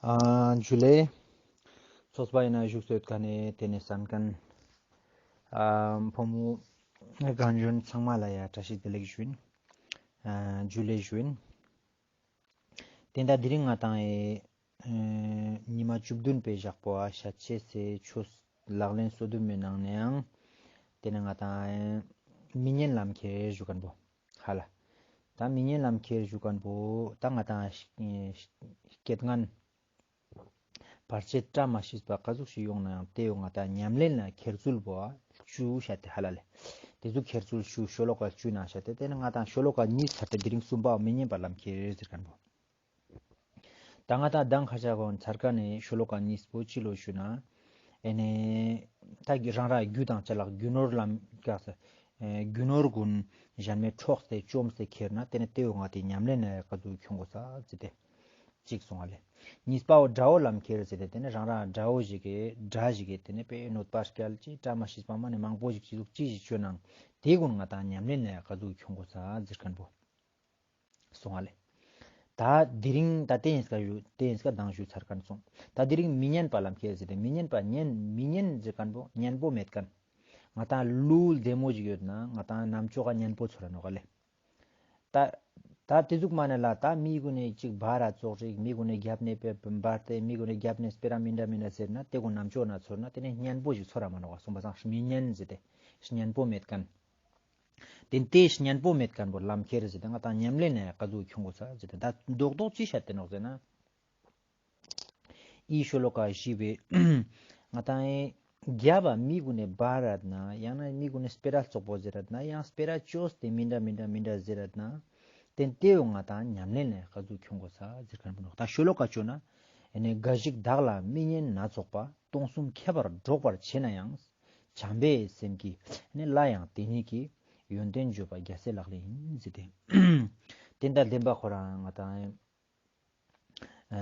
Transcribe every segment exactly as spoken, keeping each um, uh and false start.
ཨ་ཇུ་ལེ། ཚོགས་པ་ཡིན་ན་བཞུགས་སུ་ཡོད་མཁན་ནི་ཏེ་ནེ་གསན་མཁན་ཨ་ཕོ་མོ་རྒན་གཞོན་ཚང་མ་ལ་ཡ་བཀྲ་ཤིས་བདེ་ལེགས་ཞུ་ཡིན། ཨ་ཇུ་ལེ་ཞུ་ཡིན། ཏེ་ད་དེ་རིང་ང་ཏང་ཨེ་ཉི་མ་བཅུ་བདུན་པའི་ཞག་པོ་ཨ་ཤད་ཅེས་སི་ཆོས་ལག་ལེན་སོ་བདུན་མའི་ནང་ནའང་ཏེ་ནེ་ང་ཏང་ཨེ་མི་ཉན་ལམ་ཁྱེར་ཞུ་མཁན་པོ་ཧ་ལ། ད་མི་ཉན་ལམ་ཁྱེར་ཞུ་མཁན་པོ་ད་ང་ཏང་ཨེ་སྐྱེད་ངན་བར་ཆད་བཀྲ་མ་ཤིས་པ་ག་ཟུག་ཞིག་ཡོང་ནའང་ཏེ་ཡོང་ང་ཏང་ཉམས་ལེན་ལ་ཁྱེར་ཚུལ་བོ་བཅུ་ཤད་དེ་ཧ་ལ་ལེ། ཏེ་ཟུག་ཁྱེར་ཚུལ་བཅུ་ཤོ་ལོ་ཀ་བཅུ་ནང་ཤད་དེ་ཏེ་ནེ་ང་ཏང་ཤོ་ལོ་ཀ་གཉིས་ཚར་ཏེ་དེ་རིང་གསུམ་པའོ་མི་ཉན་པ་ལམ་ཁྱེར་ཟེར་མཁན་པོ། ད་ང་ཏང་མདང་ཁ་ཤ་གོན་ཚར་མཁན་ནི་ཤོ་ལོ་ཀ་གཉིས་པོ་ཅི་ལོ་ཞུ་ན། ཨེ་ནེ་ད་རང་རང་རྒྱུ་དང་ཅ་ལག་རྒྱུ་ནོར་ལམ་ག་ས་རྒྱུ་ནོར་གུན་གཞན་མའི་འཕྲོགས་ཏེ་བཅོམས་ཏེ་ཁྱེར་ན་ཏེ་ནེ་ཏེ་བོ་ང་ཏི་ཉམས་ལེན་ལ་ག་ཟུག་ཁྱོང་གོས་ས་ཟེར་ཏེ། གཅིག་སོང་བ་ལེ། གཉིས་པའོ་དགྲ་བོ་ལམ་ཁྱེར་ཟེར་ཏེ་ཏེ་ནེ་རང་རང་དགྲ་བོ་ཞིག་གི་དགྲ་ཞིག་གི་ཏེ་ནེ་དཔེ་གནོད་པ་སྐྱལ་ཅི་བཀྲ་མ་ཤིས་པ་མ་ནེ་མང་པོ་ཞིག་ཅི་ཟུག་ཅི་ཞིག་བཅོས་ནའང་ཏེ་གུན་ང་ཏང་ཉམས་ལེན་ལ་ག་ཟུག་ཁྱོང་གོས་ས་ཟེར་མཁན་པོ། སོང་བ་ལེ། ད་དེ་རིང་ད་ཏེ་ཡིན་སྐ་ཞུ་ཏེ་ཡིན་སྐ་མདང་ཞུ་ཚར་མཁན་སོང་། ད་དེ་རིང་མི་ཉན་པ་ལམ་ཁྱེར་ཟེར་ཏེ་མི་ཉན་པ་ཉན་མི་ཉན་ཟེར་མཁན་པོ་ཉན་པོ་མེད་མཁན། ང་ཏང་ལུས་བདེ་མོ་ཞིག་ཡོད་ན་ང་ཏང་རྣམ་ཅོག་ག་ཉན་པོ་ཚོར་ར་ནོག་ལེ། ད་ད་ཏེ་ཟུག་མ་ནེ་ལ་ད་མི་གུན་ནེ་ཅིག་འབར་ར་ཙོགས་ཤིག་མི་གུན་ནེ་རྒྱབ་ནེ་དཔེ་འབར་ཏེ་མི་གུན་ནེ་རྒྱབ་ནེ་སྤེ་ར་མི་འདྲ་མི་འདྲ་ཟེར་ན་ཏེ་གུན་རྣམ་ཅོག་ན་ཚོར་ན་ཏེ་ནེ་ཉན་པོ་ཞིག་ཚོར་ར་མ་ནོག་གསུངས་པ་སང་མི་ཉན་ཟེར་ཏེ་ཉན་པོ་མེད་མཁན། ཏེ་ཏེ་ཉན་པོ་མེད་མཁན་པོ་ལམ་ཁྱེར་ཟེར་ཏེ་ང་ཏང་ཉམས་ལེན་ནེ་ག་ཟུག་ཁྱོང་གོས་ས་ཟེར་ཏེ་ད་རྡོག་རྡོག་ཅི་ཤད་དེ་ནོག་ཟེར་ན། ཨི་ཤོ་ལོ་ཀ་བཞི་པའི་ང་ཏང་ཨེ་རྒྱབ་པ་མི་གུན་ནེ་འབར་རད་ན་ཡང་ན་མི་གུན་ནེ་སྤེ་ར་ཙོག་པོ་ཟེར་རད་ན་ཡང་སྤེ་ར་བཅོས་ཏེ་མི་འདྲ་མི་འདྲ་མི་འདྲ་ཟེར་རད་ན་ཏེ་ཏེ་བོ་ང་ཏང་ཉམས་ལེན་ནེ་ག་ཟུག་ཁྱོང་གོས་ས་ཟེར་མཁན་པོ་ནོག་ད་ཤོ་ལོ་ཀ་བཅོ་ན་ཨེ་ནེ་འགའ་ཞིག་བདག་ལ་མི་ཉན་སྣ་ཚོགས་པ། སྟོང་གསུམ་ཁྱབ་པར་སྒྲོག་པར་བྱེད་ན་ཡང་། བྱམས་པའི་སེམས་ཀྱིས་ནི་སླར་ཡང་དེ་ཉིད་ཀྱི། ཡོན་ཏན་བརྗོད་པ་རྒྱལ་སྲས་ལག་ལེན་ཡིན་ཟེར་ཏེ། ཏེ་ད་བདེན་པ་ཁོ་རང་ང་ཏང་ཨ་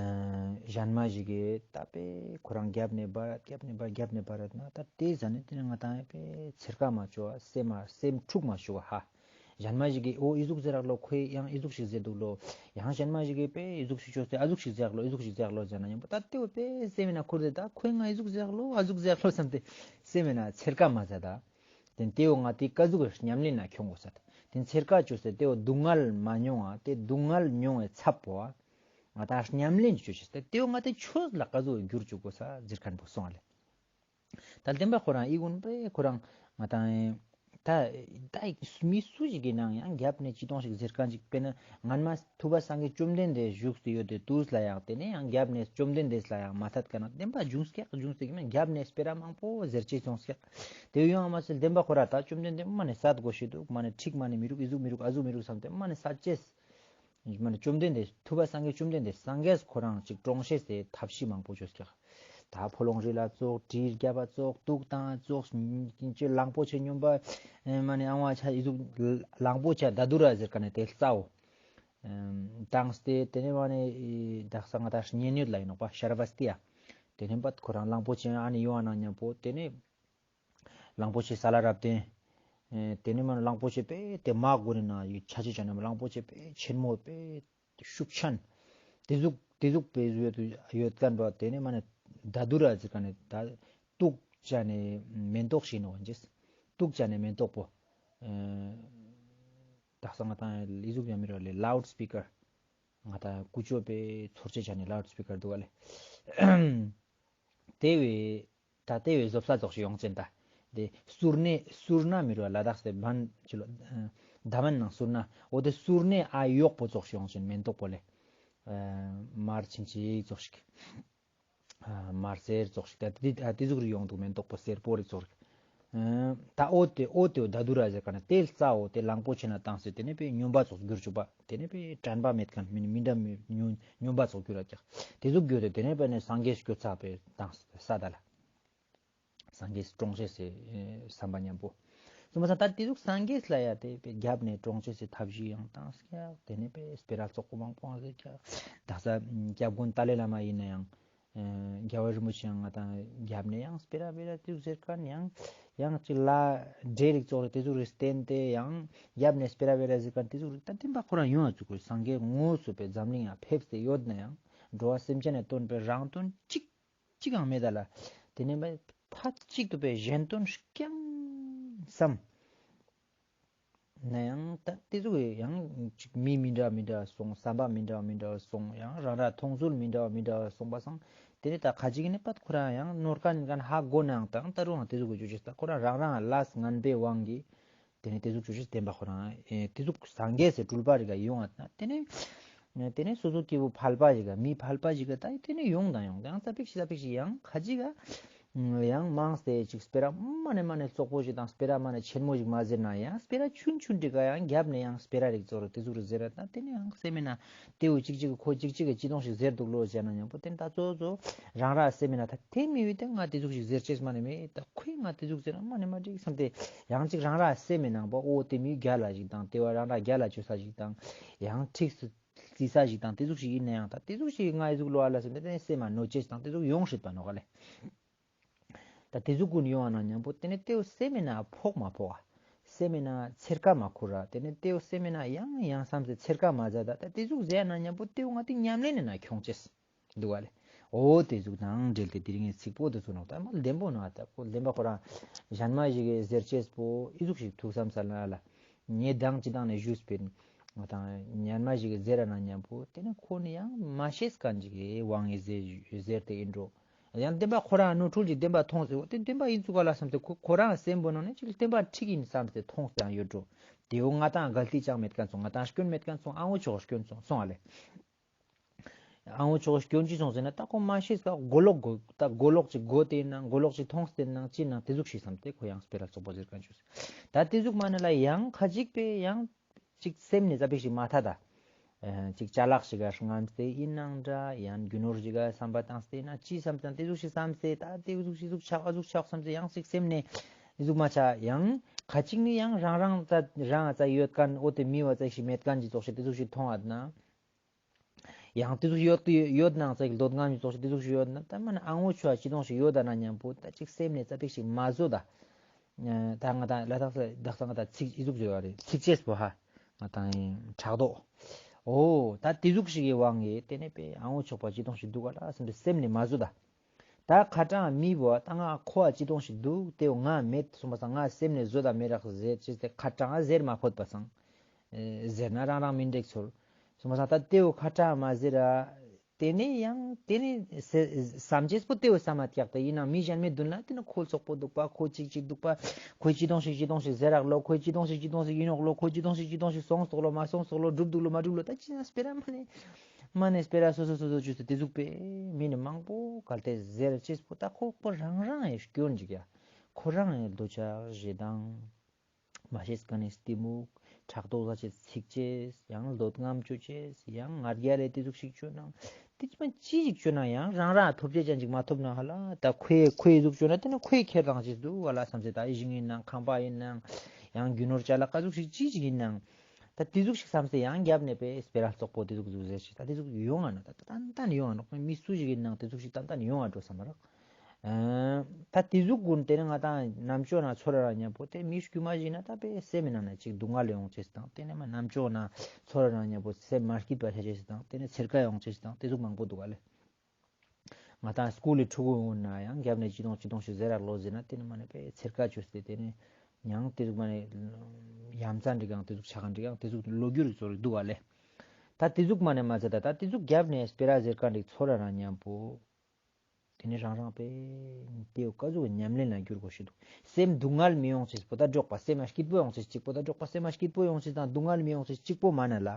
གཞན་མ་ཞིག་གི་ད་པེ་ཁོ་རང་རྒྱབ་ནེ་འབར་རྒྱབ་ནེ་འབར་རྒྱབ་ནེ་འབར་རད་ན་ད་ཏེ་ཟ་ནེ་ཏེ་ནེ་ང་ཏང་ཨ་པེ་ཚེར་ཀ་མ་བཅོ་བ་སེམས་མ་སེམས་འཁྲུག་མ་བཅོ་བ་ཧ། གཞན་མ་ཞིག་གི་ཨོ་ཨི་ཟུག་ཟེར་རག་ལོ་ཁོས་ཡང་ཨི་ཟུག་ཞིག་ཟེར་འདུག་ལོ། ཡང་གཞན་མ་ཞིག་གི་པེ་ཨི་ཟུག་ཞིག་བཅོས་ཏེ་ཨ་ཟུག་ཞིག་ཟེར་རག་ལོ་ཨི་ཟུག་ཞིག་ཟེར་རག་ལོ་ཟེར་ན་ཡང་པ་ད་ཏེ་བོ་པེ་སེམས་ན་ཁུར་ཏེ་ད་ཁོས་ང་ཨི་ཟུག་ཟེར་རག་ལོ་ཨ་ཟུག་ཟེར་རག་ལོ་བསམ་སྟེ་སེམས་ན་ཚེར་ཀ་མ་ཟ་ད། ཏེ་ཏེ་བོ་ང་ཏི་ཀ་ཟུག་ཉམས་ལེན་ན་ཁྱོང་གོས་ས་ད། ཏེ་ཚེར་ཀ་བཅོས་ཏེ་ཏེ་བོ་སྡུག་བསྔལ་མ་མྱོང་ང་ཏེ་སྡུག་བསྔལ་མྱོང་བའི་ཚབ་པོ་ང་ཏང་ཉམས་ལེན་བཅོ་ཤེས་ཏེ་ཏེ་བོ་ང་ཏི་ཆོས་ལ་ཀ་ཟུག་བསྒྱུར་བཅུག་གོས་ས་ཟེར་མཁན་པོ་སོང་བ་ལེ། ད་བདེན་པ་ཁོ་རང་ཨི་གུན་པེ་ཁོ་རང་ང་ཏང་ད་ད་མི་སུ་ཞིག་གི་ནང་ཡང་རྒྱབ་ནེ་ཅི་གཏོང་ཞིག་ཟེར་མཁན་ཅིག་དཔེར་ན་སྔན་མ་ཐུབ་པ་སངས་རྒྱས་བཅོམ་ལྡན་འདས་བཞུགས་ཏེ་ཡོད་དེ་དུས་ལ་ཡང་ཏེ་ནེ་ཡང་རྒྱབ་ནེ་བཅོམ་ལྡན་འདས་ལ་ཡང་མ་ཐད་མཁན་ན་བདེན་པ་བྱུང་སྐྱག་བྱུང་སྟེ་གི་མེན་རྒྱབ་ནེ་སྤེ་ར་མང་པོ་ཟེར་ཅེས་སོང་སྐྱག་ཏེ་ཡོང་མ་ཟེར་བདེན་པ་ཁོ་ར་ད་བཅོམ་ལྡན་འདས་མ་ནེ་སད་གོས་ཤེས་འདུག་མ་ནེ་འགྲིག་མ་ནེ་མི་རུག་ཨི་ཟུག་མི་རུག་ཨ་ཟུག་མི་རུག་བསམ་སྟེ་མ་ནེ་སད་ཅེས། མ་ནེ་བཅོམ་ལྡན་འདས་ཐུབ་པ་སངས་རྒྱས་བཅོམ་ལྡན་འདས་སངས་རྒྱས་ཁོ་རང་ཅིག་གྲོངས་ཤེས་སི་ཐབས་ཤེས་མང་པོ་བཅོས་ཀྱག་ད་ཕོ་ལོང་རི་ལ་ཙོགས་གྲི་རྒྱབ་པ་ཙོགས་དུག་བཏང་ཙོགས་ཅི་གླང་པོ་ཆེ་སྨྱོན་པ་མ་ནེ་ཨང་བ་ཆ་ཨི་ཟུག་གླང་པོ་ཆེ་དཱ་དུ་ར་ཟེར་མཁན་ནི་ཏེ་རྩ་བོ་བཏང་སྟེ་ཏེ་ནེ་མ་ནེ་དག་ས་ང་ཏང་གཉན་ཡོད་ལ་ཡིན་ནོག་པ་ཤ་ར་བ་སྟི་ཡ། ཏེ་ནེ་པད་ཁོ་རང་གླང་པོ་ཆེ་ཨ་ནི་ཡོང་ང་ན་མཉམ་པོ་ཏེ་ནེ། གླང་པོ་ཆེ་ས་ལ་རབ་སྟེ། ཨེ་ཏེ་ནེ་མ་ནེ་གླང་པོ་ཆེ་པེ་ཏེ་མ་གོ་ནེ་ན་ཡི་ཆ་ཆེ་ཆ་ནེ་གླང་པོ་ཆེ་པེ་ཆེན་མོ་པེ་ཤུགས་ཆེན། ཏེ་ཟུག་ཏེ་ཟུག་པེ་ཡོད་ཡོད་མཁན་པ་ཏེ་ནེ་མ་ནེ་དཱ་དུ་ར་ཟེར་མཁན་ནི་ད་དུག་ཅ་ནེ་མེན་ཏོག་ཞིག་ནོག་ཨིན་ཅེས། དུག་ཅ་ནེ་མེན་ཏོག་པོ། ཨེ་དག་ས་ང་ཏང་ལི་ཟུག་ཡང་མི་ར་ལེ་ལའུཌ་སྤི་ཀར། ང་ཏང་ཀུ་ཅོ་པེ་ཚོར་ཅེས་ཅ་ནེ་ལའུཌ་སྤི་ཀར་འདུག་ག་ལེ། ཏེ་བས། ད་ཏེ་བས་བཟོ་ས་ཙོགས་ཤིག་ཡོང་ཅན་ད། ཏེ་སུར་ནེ་སུར་ན་མི་རུ་ལ་དྭགས་སི་བན་ཅི་ལོ། ད་བན་ནང་སུར་ན་འོ་ཏེ་སུར་ནེ་ཨ་ཡོག་པོ་ཙོགས་ཤིག་ཡོང་ཅན་མེན་ཏོག་པོ་ལེ། མར་ཆིན་ཅིག་ཙོགས་ཤིག་མར་སེར་ཙོགས་ཤིག་ད་ཏེ་ཏེ་ཟུག་རིགས་ཡོང་འདུག་མེན་ཏོག་པོ་སེར་པོ་རིགས་ཙོགས་ཤིག་ད་འོ་ཏེ་འོ་ཏེ་འོ་ད་དུ་ར་ཟེར་མཁན་ནི་ཏེ་རྩ་འོ་ཏེ་གླང་པོ་ཆེ་ན་བཏང་སྟེ་ཏེ་ནེ་པེ་སྨྱོན་པ་ཙོགས་གྱུར་བཅུག་པ། ཏེ་ནེ་པེ་དྲན་པ་མེད་མཁན་མི་མི་འདྲ་མི་སྨྱོན་སྨྱོན་པ་ཙོགས་གྱུར་ར་ཀྱག་ཏེ་ཟུག་གྱུར་ཏེ་ཏེ་ནེ་པེ་ནེ་སངས་རྒྱས་སྐྱོད་ཚག་པེ་བཏང་ས་ད་ལ། སངས་རྒྱས་གྲོངས་ཤེས་སི་བསམ་པ་མཉམ་པོ། སོང་པ་སང་ད་ཏེ་ཟུག་སངས་རྒྱས་ལ་ཡ་ཏེ་པེ་རྒྱབ་ནེ་གྲོངས་ཤེས་སི་ཐབས་ཤིག་ཡང་བཏང་ཀྱག་ཏེ་ནེ་པེ་སྤེ་ར་ཙོགས་པོ་མང་པོ་ཡང་ཟེར་ཀྱག་དག་ས་སྐྱབས་མགོན་ཏཱ་ལའི་བླ་མ་ཡིན་ན་ཡང་། རྒྱལ་བ་རིན་པོ་ཆེ་ཡང་ང་ཏང་རྒྱབ་ནེ་ཡང་སྤེ་ར་སྤེ་ར་ཏེ་ཟུག་ཟེར་མཁན་ཡང་ཡང་ཅིག་ལ་འདྲེ་རིགས་ཙོགས་རེ་ཏེ་ཟུག་རེ་བསྟན་ཏེ་ཡང་རྒྱབ་ནེ་སྤེ་ར་སྤེ་ར་ཟེར་མཁན་ཏེ་ཟུག་རེ་ད་བདེན་པ་ཁོ་རང་ཡོང་ང་ཚུགས་གོས། སངས་རྒྱས་དངོས་སུ་པེ་འཛམ་གླིང་ཡང་ཕེབས་ཏེ་ཡོད་ན་ཡང་ འགྲོ་བ་སེམས་ཅན་ནི་དོན་པའི་རང་དོན་གཅིག་གཅིག་ཡང་མེད་ད་ལ། དེ་ནས་མ་ཕ་གཅིག་ཏུ་པའི་གཞན་དོན་རྐྱང་བསམ། ན་ཡང་ད་དེ་ཚོ་ཡང་ཅིག་མི་མི་འདྲ་མི་འདྲ་སོང་། བསམ་པ་མི་འདྲ་མི་འདྲ་སོང་། ཡང་རང་ར་མཐོང་ཚུལ་མི་འདྲ་མི་འདྲ་སོང་པ་སང་། དེ་ནས་ད་ཁ་ཅིག་ནས་པད་ཁོ་རང་ཡང་ནོར་མཁན་ཡིན་མཁན་ཧ་གོ་ནའང་ད་ད་རུང་དེ་ཚོ་གི་ཅོ་ཅེས་ད་ཁོ་རང་རང་རང་ལས་ངན་པའི་དབང་གིས། དེ་ནས་དེ་ཟུག་ཅོ་ཅེས་བདེན་པ་ཁོ་རང་ཨེ་དེ་ཟུག་སངས་རྒྱས་སི་སྤྲུལ་པ་རིག་ག་ཡོང་ང་ན་དེ་ནས་དེ་ནས་སོ་སོ་སྐྱེ་བོ་ཕལ་པ་ཞིག་ག་མི་ཕལ་པ་ཞིག་ག་ད་དེ་ནས་ཡོང་དང་ཡོང་དང་ཙ་པིག་ཞིག་ཙ་པིག་ཞིག་ཡང་ཁ་ཅིག་ག་ཡང་མང་སྟེ་ཅིག་སྤེ་ར་མ་ནེ་མ་ནེ་རྩོག་པོ་ཞིག་དང་སྤེ་ར་མ་ནེ་ཆེན་མོ་ཞིག་མ་ཟེར་ན་ཡང་སྤེ་ར་ཆུན་ཆུན་ཅིག་ག་ཡང་རྒྱབ་ནས་ཡང་སྤེ་ར་རིག་ཙོག་རོ་དེ་ཟུག་རུ་ཟེར་ར་ད་དེ་ནས་ཡང་སེམས་མེད་ན་དེ་བོ་ཅིག་ཅིག་ཁོ་ཅིག་ཅིག་གི་ཅི་དོང་ཞིག་ཟེར་འདུག་ལོ་ཟེར་ན་མཉམ་པོ་དེ་ནས་ད་གཙོ་གཙོ་རང་ར་སེམས་མེད་ན་ད་དེ་མི་བོ་དེ་ང་དེ་ཟུག་ཞིག་ཟེར་ཅེས་མ་ནེ་མེད་ད་ཁོས་ང་དེ་ཟུག་ཟེར་ན་མ་ནེ་མ་འགྲིག་བསམ་སྟེ་ཡང་ཅིག་རང་ར་སེམས་མེད་ནང་པོ་ཨོ་དེ་མི་རྒྱལ་ལ་ཞིག་དང་དེ་བ་རང་ར་རྒྱལ་ལ་བཅོས་ས་ཞིག་དང་ཡང་འཁྲིག་སུ་རྩི་ས་ཞིག་དང་དེ་ཟུག་ཞིག་ཡིན་ན་ཡང་ད་དེ་ཟུག་ཞིག་ང་ཨི་ཟུག་ལོ་ཨ་ལ་སེམས་ཏེ་དེ་ནས་སེམས་མ་ནོ་ཅེས་དང་དེ་ཟུག་ཡོང་སྲིད་པ་ནོ་ག་ལེ། ད་དེ་ཟུག་ཀུན་ཡོང་ཨ་ན་མཉམ་པོ་དེ་ནས་དེའུ་སེམས་མེད་ན་ཕོག་མ་ཕོག་ཨ། སེམས་མེད་ན་ཚེར་ཀ་མ་ཁུར་ར་དེ་ནས་དེའུ་སེམས་མེད་ན་ཡང་ཡང་བསམ་སེ་ཚེར་ཀ་མ་ཟ་ད་ད་དེ་ཟུག་ཟེར་ཨ་ན་མཉམ་པོ་དེའུ་ང་དེ་ཉམས་ལེན་ནས་ན་ཁྱོང་ཅེས་འདུག་ག་ལེ། ཨོ་དེ་ཟུག་དང་འབྲེལ་ཏེ་དེ་རིང་ངི་ཚིག་པོ་དེ་ཚོ་ནོ་ད་མ་བདེན་པོ་ནོ་ཨ་ད་ཁོ་བདེན་པ་ཁོ་རང་གཞན་མ་ཞིག་གི་ཟེར་ཅེས་པོ་ཨི་ཟུག་ཞིག་ཐུག་བསམ་ས་ལ་ཨ་ལ། ངས་དང་ཅི་དང་ནས་ཞུས་པིན། ང་དང་ཉན་མ་ཞིག་གི་ཟེར་ན་མཉམ་པོ་དེ་ནི་ཁོ་ནི་ཡང་མ་ཤེས་མཁན་ཅིག་གི་དབང་གིས་ཟེར་ཟེར་ཏེ་ཡིན་འགྲོ། ཡང་བདེན་པ་ཁོ་རང་ནོར་འཁྲུལ་གྱི་བདེན་པ་མཐོང་ཟེར་བ་དེ་བདེན་པ་ཡིན་ཚུགས་ག་ལ་བསམ་སྟེ་ཁོ་ཁོ་རང་སེམས་པོ་ནང་ནས་ཅིག་བདེན་པ་འཁྲིག་ཡིན་བསམ་སྟེ་མཐོང་སྟེ་ཡང་ཡོད་འགྲོ། དེའོ་ང་དང་གལ་ཏེ་ཅང་མེད་མཁན་སོང་། ང་དང་སྐྱོན་མེད་མཁན་སོང་། ཨ་འོ་ཆོག་སྐྱོན་སོང་སོང་ཨ་ལེ། ཨ་འོ་ཆོག་སྐྱོན་ཅི་སོང་ཟེར་ན་ད་ཁོ་མ་ཤེས་ཀ་མགོ་ལོག་གོ་ད་མགོ་ལོག་ཅིག་གོ་དེ་ནང་མགོ་ལོག་ཅིག་མཐོང་སྟེ་ནང་ཅི་ནང་དེ་ཟུག་ཤིག་བསམ་སྟེ་ཁོ་ཡང་སྤེ་ར་རྩོག་པོ་ཟེར་མཁན་ཅུ། ད་དེ་ཟུག་མ་ནེ་ལ་ཡང་ཁ་ཅིག་པས་ཡང་ཅིག་སེམས་ནས་ཙ་པིག་ཞིག་མ་ཐད་ད། ཅིག་ཅ་ལག་ཞིག་ག་རྔམ་སྟེ་ཡིན་ནང་འདྲ་ཡང་རྒྱུ་ནོར་ཞིག་ག་བསམ་པ་བཏང་སྟེ་ན་ཅི་བསམ་སྟེ་དེ་ཟུག་ཤིག་བསམ་སྟེ་ད་དེ་ཟུག་ཤིག་ཟུག་ཆགས་ཨ་ཟུག་ཆགས་བསམ་སྟེ་ཡང་ཅིག་སེམས་ནས་དེ་ཟུག་མ་ཆགས་ཡང་ཁ་ཅིག་ནི་ཡང་རང་རང་ཙ་རང་ཙ་ཡོད་མཁན་ཨོ་དེ་མི་བ་ཙ་ཞིག་མེད་མཁན་ཅིག་ཙོགས་ཤིག་དེ་ཟུག་ཤིག་མཐོང་ཨ་ན། ཡང་དེ་ཟུག་ཡོད་ཡོད་ནང་ཙག་འདོད་རྔམ་ཙོགས་ཤིག་དེ་ཟུག་ཤིག་ཡོད་ན་ད་མ་ན་ཨ་ངོ་ཆོ་ཅི་དོང་ཞིག་ཡོད་ད་ན་མཉམ་པོ་ད་ཅིག་སེམས་ནས་ཙ་པིག་ཞིག་མ་བཟོ་ད། ད་ང་དང་ལ་དྭགས་ས་དྭགས་ས་ང་དང་ཚིག་ཨི་ཟུག་བཟོ་ཡོད་རེད། ཚིག་ཅེས་པོ་ཧ་ང་དང་ཕྲག་དོག་ཨོ་ད་དེ་ཟུག་ཞིག་གི་དབང་གིས་དེ་ནས་པས་ཨ་ངོ་ཆོག་པ་ཅི་དོང་ཞིག་འདུག་ག་ལ་སེམས་སེམས་ནས་མ་བཟོ་ད། ད་ཁ་གྲངས་མི་བོ་ད་ང་ཁོ་བ་ཅི་དོང་ཞིག་འདུག་དེ་བོ་ང་མེད་སོང་པ་སང་ང་སེམས་ནས་བཟོ་ད་མེད་རག་ཟེར་ཅེས་ཏེ་ཁ་གྲངས་ཟེར་མ་ཕོད་པ་སང་། ཟེར་ན་རང་རང་མི་འགྲིག་ཚོར། སོང་པ་སང་ད་དེ་བོ་ཁ་གྲངས་མ་ཟེར་ར། དེ་ནས་ཡང་དེ་ནས་བསམ་ཅེས་པོ་དེ་བོ་བསམ་མ་ཐག་ད་ཡིན་ན་མི་གཞན་མའི་མདུན་ལ་དེ་ནི་ཁོ་ཚོགས་པོ་འདུག་པ་ཁོ་ཅིག་ཅིག་འདུག་པ་ཁོས་ཅི་དོང་ཞིག་ཅི་དོང་ཞིག་ཟེར་རག་ལོ། ཁོས་ཅི་དོང་ཞིག་ཅི་དོང་ཞིག་ཡིན་ནོག་ལོ། ཁོས་ཅི་དོང་ཞིག་ཅི་དོང་ཞིག་སོང་སོག་ལོ། མ་སོང་སོག་ལོ། འགྲུབ་འདུག་ལོ། མ་འགྲུབ་ལོ། ད་ཅི་ན་སྤེ་ར་མ་ནས་མ་ནས་སྤེ་ར་སོ་སོ་སོ་སོ་ཅུས་ཏེ་དེ་ཟུག་པས་མི་ནི་མང་པོ་གལ་ཏེ་ཟེར་ཅེས་པོ་ད་ཁོ་ཁོ་རང་རང་ཡི་སྐྱོན་ཅིག་ཡ། ཁོ་རང་ཡི་འདོད་ཆགས་ཞེ་སྡང་། མ་ཤེས་མཁན་ནི་གཏི་མུག་ཕྲག་དོག་ཟ་ཅེས་ཚིག་ཅེས་ཡང་འདོད་རྔམ་ཅོ་ཅེས་ཡང་ང་རྒྱལ་ལས་དེ་ཟུག་ཞིག་ཅོ་ན། དེ་ཅི་མ་ཅི་ཞིག་ཅོ་ན་ཡང་རང་རང་ཐོབ་ཅེས་ཅན་ཅིག་མ་ཐོབ་ན་ཧ་ལ་ད་ཁོའི་ཁོའི་ཟུག་ཅོ་ན་དེ་ནི་ཁོའི་ཁེར་རང་ཞིག་འདུག་ག་ལ་བསམ་སྟེ་ད་ཡིད་བཞིན་ཡིན་ནང་ཁང་པ་ཡིན་ནང་ཡང་རྒྱུ་ནོར་ཅ་ལག་ག་ཟུག་ཞིག་ཅི་ཞིག་ཡིན་ནང་། ད་དེ་ཟུག་ཞིག་བསམ་སྟེ་ཡང་རྒྱབ་ནས་པས་སྤེ་ར་རྩོག་པོ་དེ་ཟུག་ཟུག་ཟེར་ཞིག་ད་དེ་ཟུག་ཡོང་ང་ན་ད་ཏན་ཏན་ཡོང་ང་ནོག་མི་སུ་ཞིག་ཡིན་ནང་དེ་ཟུག་ཞིག་ཏན་ཏན་ཡོང་ང་འགྲོ་བསམ་མ་རག་ད་དེ་ཟུག་ཀུན་དེ་ནི་ང་དང་ནམ་ཅོ་ན་ཚོར་ར་མཉམ་པོ་དེ་མི་དཀྱུས་མ་ཞིག་ན་ད་པས་སེམས་ནང་ན་ཅིག་སྡུག་བསྔལ་ཡོང་ཅེས་དང་དེ་ནི་མ་ནམ་ཅོ་ན་ཚོར་ར་མཉམ་པོ་སེམས་མ་སྐྱིད་པ་ཆ་ཅེས་དང་དེ་ནི་ཚེར་ཀ་ཡོང་ཅེས་དང་དེ་ཟུག་མང་པོ་འདུག་ག་ལེ། ང་དང་སྐུལ་ལི་ཕྲུ་གུ་ཡོང་ན་ཡང་རྒྱབ་ནས་ཅི་དོང་ཅི་དོང་ཞིག་ཟེར་རག་ལོ་ཟེར་ན་དེ་ནི་མ་ནི་པས་ཚེར་ཀ་ཅོས་ཏེ་དེ་ནི་ཡང་དེ་ཟུག་མ་ནི་ཡ་མཚན་འགྲིག་ཡང་དེ་ཟུག་ཆ་ག་འགྲིག་ཡང་དེ་ཟུག་ལོ་རྒྱུས་ཚོར་འདུག་ག་ལེ། ད་དེ་ཟུག་མ་ནི་མ་ཟེར་ད་ད་དེ་ཟུག་རྒྱབ་ནས་སྤེ་ར་ཟེར་ཀ་འགྲིག་ཚོར་ར་མཉམ་པོ། དེ་ནི་རང་རང་པས་དེའུ་ཀ་ཟུག་ཉམས་ལེན་ལ་འགྱུར་དགོས་ཤེས་འདུག་སེམས་སྡུག་བསྔལ་མི་ཡོང་ཅེས་པོ་ད་འགྲོགས་པ་སེམས་མ་སྐྱིད་པོ་ཡོང་ཅེས་གཅིག་པོ་ད་འགྲོགས་པ་སེམས་མ་སྐྱིད་པོ་ཡོང་ཅེས་དང་སྡུག་བསྔལ་མི་ཡོང་ཅེས་གཅིག་པོ་མ་ན་ལ།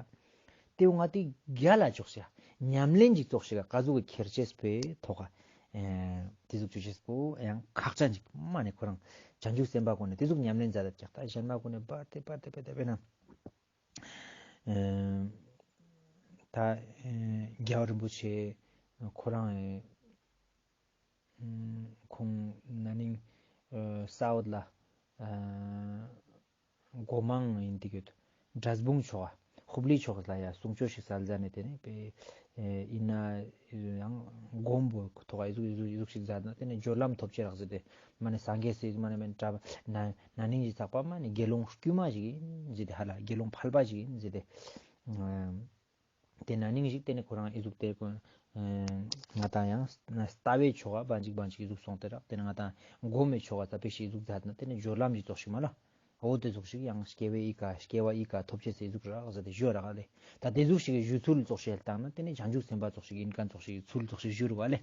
དེའུ་ང་དེ་རྒྱ་ལ་ཅོག་ཤེས་ཉམས་ལེན་གཅིག་ཙོགས་ཤིག་ག་ཀ་ཟུག་གི་ཁྱེར་ཅེས་པོའི་ཐོག་ག་དེ་ཟུག་ཅོ་ཅེས་པོ་ཡང་ཁག་ཅན་ཅིག་མ་ནི་ཁོ་རང་བྱང་ཆུབ་སེམས་དཔའ་ཀུན་ནི་དེ་ཟུག་ཉམས་ལེན་མཛད་དེ་ཀྱག་ད་གཞན་མ་ཀུན་ནི་པར་དེ་པར་དེ་པེ་དེ་པེ་ན། ད་རྒྱལ་བ་རིན་པོ་ཆེ་ཁོ་རང་ཁོང་ན་ནིང་ས་འོག་ལ་སྒོ་མང་ཡིན་དེ་གྱོད་འབྲས་སྤུངས་ཕྱོགས་ཧུབ་ལི་ཕྱོགས་ལ་ཡ་གསུང་ཆོས་ཤིག་སལ་ཟ་ནས་དེ་ནས་པེ་ཡིན་ན་ཡང་སྒོམ་པོ་ཐོག་ཨི་ཟུག་ཨི་ཟུག་ཨི་ཟུག་ཞིག་མཛད་ན་དེ་ནས་སྦྱོར་ལམ་ཐོབ་ཅེས་རག་ཟེར་ཏེ་མ་ནི་སངས་རྒྱས་སི་མ་ནི་མན་གྲ་ན་ན་ནིང་ཞིག་ཚགས་པ་མ་ནི་དགེ་སློང་དཀྱུས་མ་ཞིག་ཡིན་ཟེར་ཏེ་ཧ་ལ་དགེ་སློང་ཕལ་པ་ཞིག་ཡིན་ཟེར་ཏེ་དེ་ན་ནིང་ཞིག་དེ་ནས་ཁོ་རང་ཨི་ཟུག་དེ་ཁོ་ ང་ཏང་ཡང་ལྟ་བའི་ཆོ་ག་བ་འཇིག་བ་འཇིག་ཨི་ཟུག་སོང་སྟེ་རག། དེ་ནེ་ང་ཏང་སྒོམ་མེ་ཆོ་ག་ཙ་པིག་ཞིག་ཨི་ཟུག་མཛད་ན་དེ་ནེ་སྦྱོར་ལམ་ཞིག་ཙོགས་ཤིག་མ་ལ། འོ་དེ་ཟུག་ཞིག་ཡང་སྐྱེ་བའི་ཡི་ག་སྐྱེ་བ་ཡི་ག་ཐོབ་ཅེས་ཨི་ཟུག་རག་ཟེར་ཏེ་ཞུ་རག་ལེ། ད་དེ་ཟུག་ཞིག་གི་ཞུ་ཚུལ་ཙོགས་ཤིག་བཏང་ན་དེ་ནེ་བྱང་ཆུབ་སེམས་དཔའ་ཙོགས་ཤིག་ཨིན་ཁན་ཙོགས་ཤིག་ཚུལ་ཙོགས་ཤིག་ཞུ་རུ་བ་ལེ།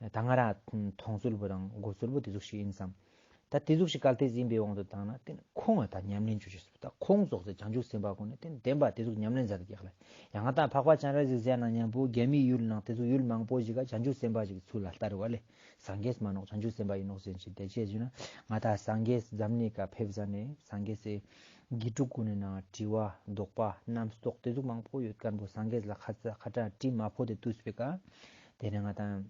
ད་ང་རང་མཐོང་ཚུལ་པོ་དང་གོ་ཚུལ་པོ་དེ་ཟུག་ཞིག་ཨིན་སམ། ད་དེ་ཟུག་ཞིག་གལ་ཏེ་ཟིན་པའི་དབང་དུ་བཏང་ན་དེ་ནེ་ཁོང་ང་ད་ཉམས་ལེན་བཅོ་ཅེས་སུ་ད་ཁོང་ཙོགས་སེ་བྱང་ཆུབ་སེམས་དཔའ་ཁོང་ནེ་དེ་ནེ་བདེན་པ་དེ་ཟུག་ཉམས་ལེན་མཛད་དེ་ཀྱག་ལེ། ཡང་ང་ཏང་འཕགས་པ་སྤྱན་རས་གཟིགས་ཟེར་ན་མཉམ་པོ་རྒྱ་མིའི་ཡུལ་ནང་དེ་ཟུག་ཡུལ་མང་པོ་ཞིག་ག་བྱང་ཆུབ་སེམས་དཔའ་ཞིག་ཚུལ་ལ་ལྟ་རུ་བ་ལེ། སངས་རྒྱས་མན་ནོག་བྱང་ཆུབ་སེམས་དཔའ་ཨིན་ནོག་ཟེར་ཅིག་དེ་ཅི་ཞུ་ན་ང་ཏང་སངས་རྒྱས་འཛམ་གླིང་ཀ་ཕེབས་ཟ་ནེ་སངས་རྒྱས་སི་དགེ་ཕྲུག་གུན་ནི་ནང་དྲི་བ་དོགས་པ་རྣམ་རྟོག་དེ་ཟུག་མང་པོ་ཡོད་ཁན་པོ་སངས་རྒྱས་ལ་ཁ་ཙ་ཁ་ཏ་དྲི་མ་ཕོག་སྟེ་དུས་པེ་ཀ་དེ་ནེ་ང་ཏང་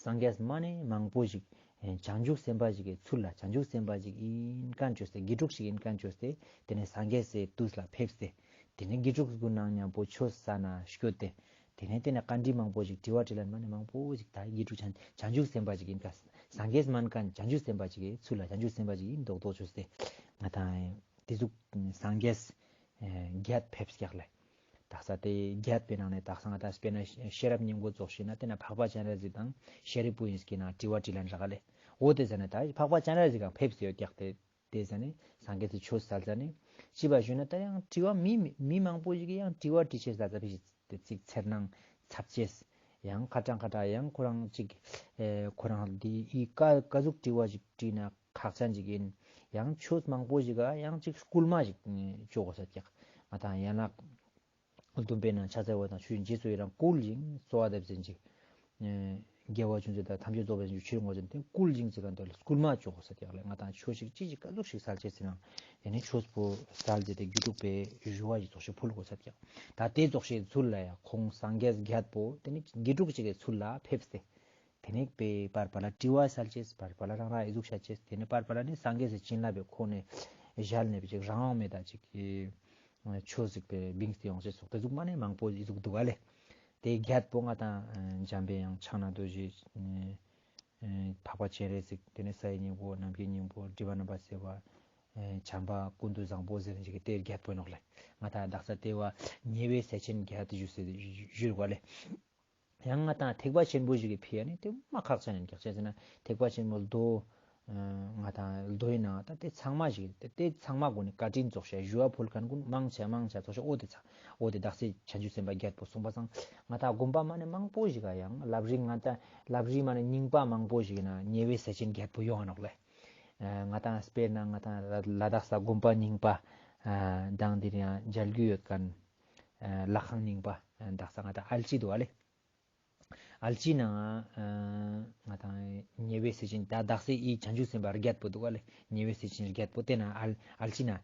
སངས་རྒྱས་མ་ནེ་མང་པོ་ཞིག་ཨེ་བྱང་ཆུབ་སེམས་དཔའ་ཞིག་གི་ཚུལ་ལ་བྱང་ཆུབ་སེམས་དཔའ་ཞིག་ཨིན་ཁན་བཅོས་ཏེ་དགེ་ཕྲུག་ཞིག་ཨིན་ཁན་བཅོས་ཏེ་དེ་ནེ་སངས་རྒྱས་སི་དུས་ལ་ཕེབས་ཏེ་དེ་ནེ་དགེ་ཕྲུག་གུན་ནང་མཉམ་པོ་ཆོས་ས་ན་སྐྱོད་དེ་དེ་ནེ་དེ་ནེ་བཀའ་འདྲི་མང་པོ་ཞིག་དྲི་བ་དྲིས་ལན་མ་ནེ་མང་པོ་ཞིག་ད་དགེ་ཕྲུག་བྱང་བྱང་ཆུབ་སེམས་དཔའ་ཞིག་ཨིན་ཁན་སངས་རྒྱས་མན་ཁན་བྱང་ཆུབ་སེམས་དཔའ་ཞིག་གི་ཚུལ་ལ་བྱང་ཆུབ་སེམས་དཔའ་ཞིག་ཨིན་མདོག་མདོག་བཅོས་ཏེ་ང་ཏང་དེ་ཟུག་སངས་རྒྱས་ཨེ་བརྒྱད་ཕེབས་ཀྱག་ལེ། དག་ས་དེ་བརྒྱད་པའི་ནང་ནེ་དག་ས་ང་ཏང་དཔེར་ན་ཤེས་རབ་སྙིང་པོ་ཙོགས་ཤིག་ན་དེ་ན་འཕགས་པ་སྤྱན་རས་གཟིགས་དང་ཤཱ་རིའི་བུ་ཨིན་སྐྱེ་ན་དྲི་བ་དྲིས་ལན་རག་ལེ། འོ་དེ་ཟ་ནེ་ད་འཕགས་པ་སྤྱན་རས་གཟིགས་གང་ཕེབས་སེ་ཡོད་ཀྱག་དེ་དེ་ཟ་ནེ་སངས་རྒྱས་སི་ཆོས་སལ་ཟ་ནེ་ཅི་བ་ཞུ་ན་ད་ཡང་དྲི་བ་མི་མི་མང་པོ་ཞིག་གི་ཡང་དྲི་བ་དྲི་ཅེས་ཟ་ཟ་ཕི་ཞིག་དེ་ཚིག་འཚེར་སྣང་འཚབ་ཅེས་ཡང་ཁ་ཏང་ཁ་ཏང་ཡང་ཁོ་རང་ཅིག་ཨེ་ཁོ་རང་དེ་ཨི་ཀ་ཀ་ཟུག་དྲི་བ་ཞིག་དྲིས་ན་ཁག་ཅན་ཞིག་ཨིན། ཡང་ཆོས་མང་པོ་ཞིག་ག་ཡང་ཅིག་སྐུལ་མ་ཞིག་བཅོ་གོས་ཀྱག། ང་ཏང་ཡན་ལག་བདུན་པའི་ནང་ཕྱག་འཚལ་བ་དང་ཆོས་ཀྱི་རྗེས་སུ་ཡི་རང་བསྐུལ་ཞིང་གསོལ་བ་འདེབས་ཟེར་ཅིག། དགེ་བ་ཅུང་ཟད་དང་ཐམས་ཅད་རྫོགས་པའི་ཕྱིར་བསྐུལ་ཞིང་ཟེར་ཁན་དེ་ལ་སྐུལ་མ་བཅོ་གོས་ཀྱག་ལེ། ང་ཏང་ཆོས་ཤིག་ཅི་ཞིག་ཀ་ཟུག་ཤིག་སལ་ཅེས་ཟེར་ན་དེ་ནེ་ཆོས་པོ་སལ་ཟེར་ཏེ་དགེ་ཕྲུག་པའི་ཞུ་བ་ཞིག་ཙོགས་ཤིག་ཕུལ་གོས་ཀྱག། ད་དེ་ཙོགས་ཤིག་ཚུལ་ལ་ཡང་ཁོང་སངས་རྒྱས་བརྒྱད་པོ་དེ་ནེ་དགེ་ཕྲུག་ཅིག་གི་ཚུལ་ལ་ཕེབས་ཏེ། དེ་ནེ་པེ་པར་པ་ལ་དྲི་བ་སལ་ཅེས་པར་པ་ལ་རང་རང་ཨི་ཟུག་བཤད་ཅེས་དེ་ནེ་པར་པ་ལ་ནི་སངས་རྒྱས་སི་བྱིན་རླབས་པའི་ཁོང་ནེ་ཞལ་ནེ་པེ་ཅིག་རང་དབང་མེད་ད་ཅིག་ཆོས་ཟིག་པེ་བིངས་ཏེ་ཡོང་ཅེས་སོགས་དེ་ཟུག་མ་ནེ་མང་པོ་ཨི་ཟུག་འདུག་ག་ལེ། དེ་བརྒྱད་པོ་ང་ཏང་འཇམ་པའི་དབྱངས་ཕྱག་ན་རྡོ་རྗེ་འཕགས་པ་སྤྱན་རས་གཟིགས་དེ་ནེ་ས་ཡི་སྙིང་པོ་ནམ་མཁའི་སྙིང་པོ་སྒྲིབ་པ་རྣམ་པར་སེལ་བ་བྱམས་པ་ཀུན་ཏུ་བཟང་པོ་ཟེར་ཅིག་དེ་བརྒྱད་པོ་ཨིན་ནོག་ལེ། ང་ཏང་དག་ས་དེ་བ་ཉེ་བའི་སྲས་ཆེན་བརྒྱད་དེ་ཞུས་ཏེ་ཞུ་རུ་བ་ལེ། ཡང་ང་ཏང་ཐེག་པ་ཆེན་པོ་ཞིག་གི་ཕི་ཡ་ནི་དེ་མ་ཁག་ཅན་ཨིན་ཀྱག་ཅི་ཟེར་ན་ཐེག་པ་ཆེན་པོ་མདོ་ང་ཏང་མདོའི་ནང་ད་དེ་ཚང་མ་ཞིག་དེ་དེ་ཚང་མ་གུན་ནི་བཀའ་དྲིན་ཙོགས་ཤིག་ཞུ་བ་ཕུལ་ཁན་གུན་མང་ཆེ་མང་ཆེ་ཙོགས་ཤིག་འོ་དེ་ཚ་འོ་དེ་དག་ས་བྱང་ཆུབ་སེམས་དཔའ་བརྒྱད་པོ་གསུངས་པ་སང་ང་ཏང་དགོན་པ་མ་ནེ་མང་པོ་ཞིག་ག་ཡང་ལབ་རི་ང་ཏང་ལབ་རི་མ་ནེ་རྙིང་པ་མང་པོ་ཞིག་ན་ཉེ་བའི་སྲས་ཆེན་བརྒྱད་པོ་ཡོང་ང་ནོག་ལེ། ང་ཏང་དཔེར་ན་ང་ཏང་ལ་དྭགས་ས་དགོན་པ་རྙིང་པ་དང་དེ་རིང་མཇལ་རྒྱུ་ཡོད་ཁན་ལྷ་ཁང་རྙིང་པ་དག་ས་ང་ཏང་ཨལ་ཅི་འདུག་ག་ལེ། ཨལ་ཅི་ན་ང་ཏང་ཉེ་བའི་སྲས་ཆེན་ད་དག་ས་ཨི་བྱང་ཆུབ་སེམས་དཔའ་བརྒྱད་པོ་འདུག་ག་ལེ། ཉེ་བའི་སྲས་ཆེན་བརྒྱད་པོ་དེ་ན་ཨལ་ཨལ་ཅི་ན་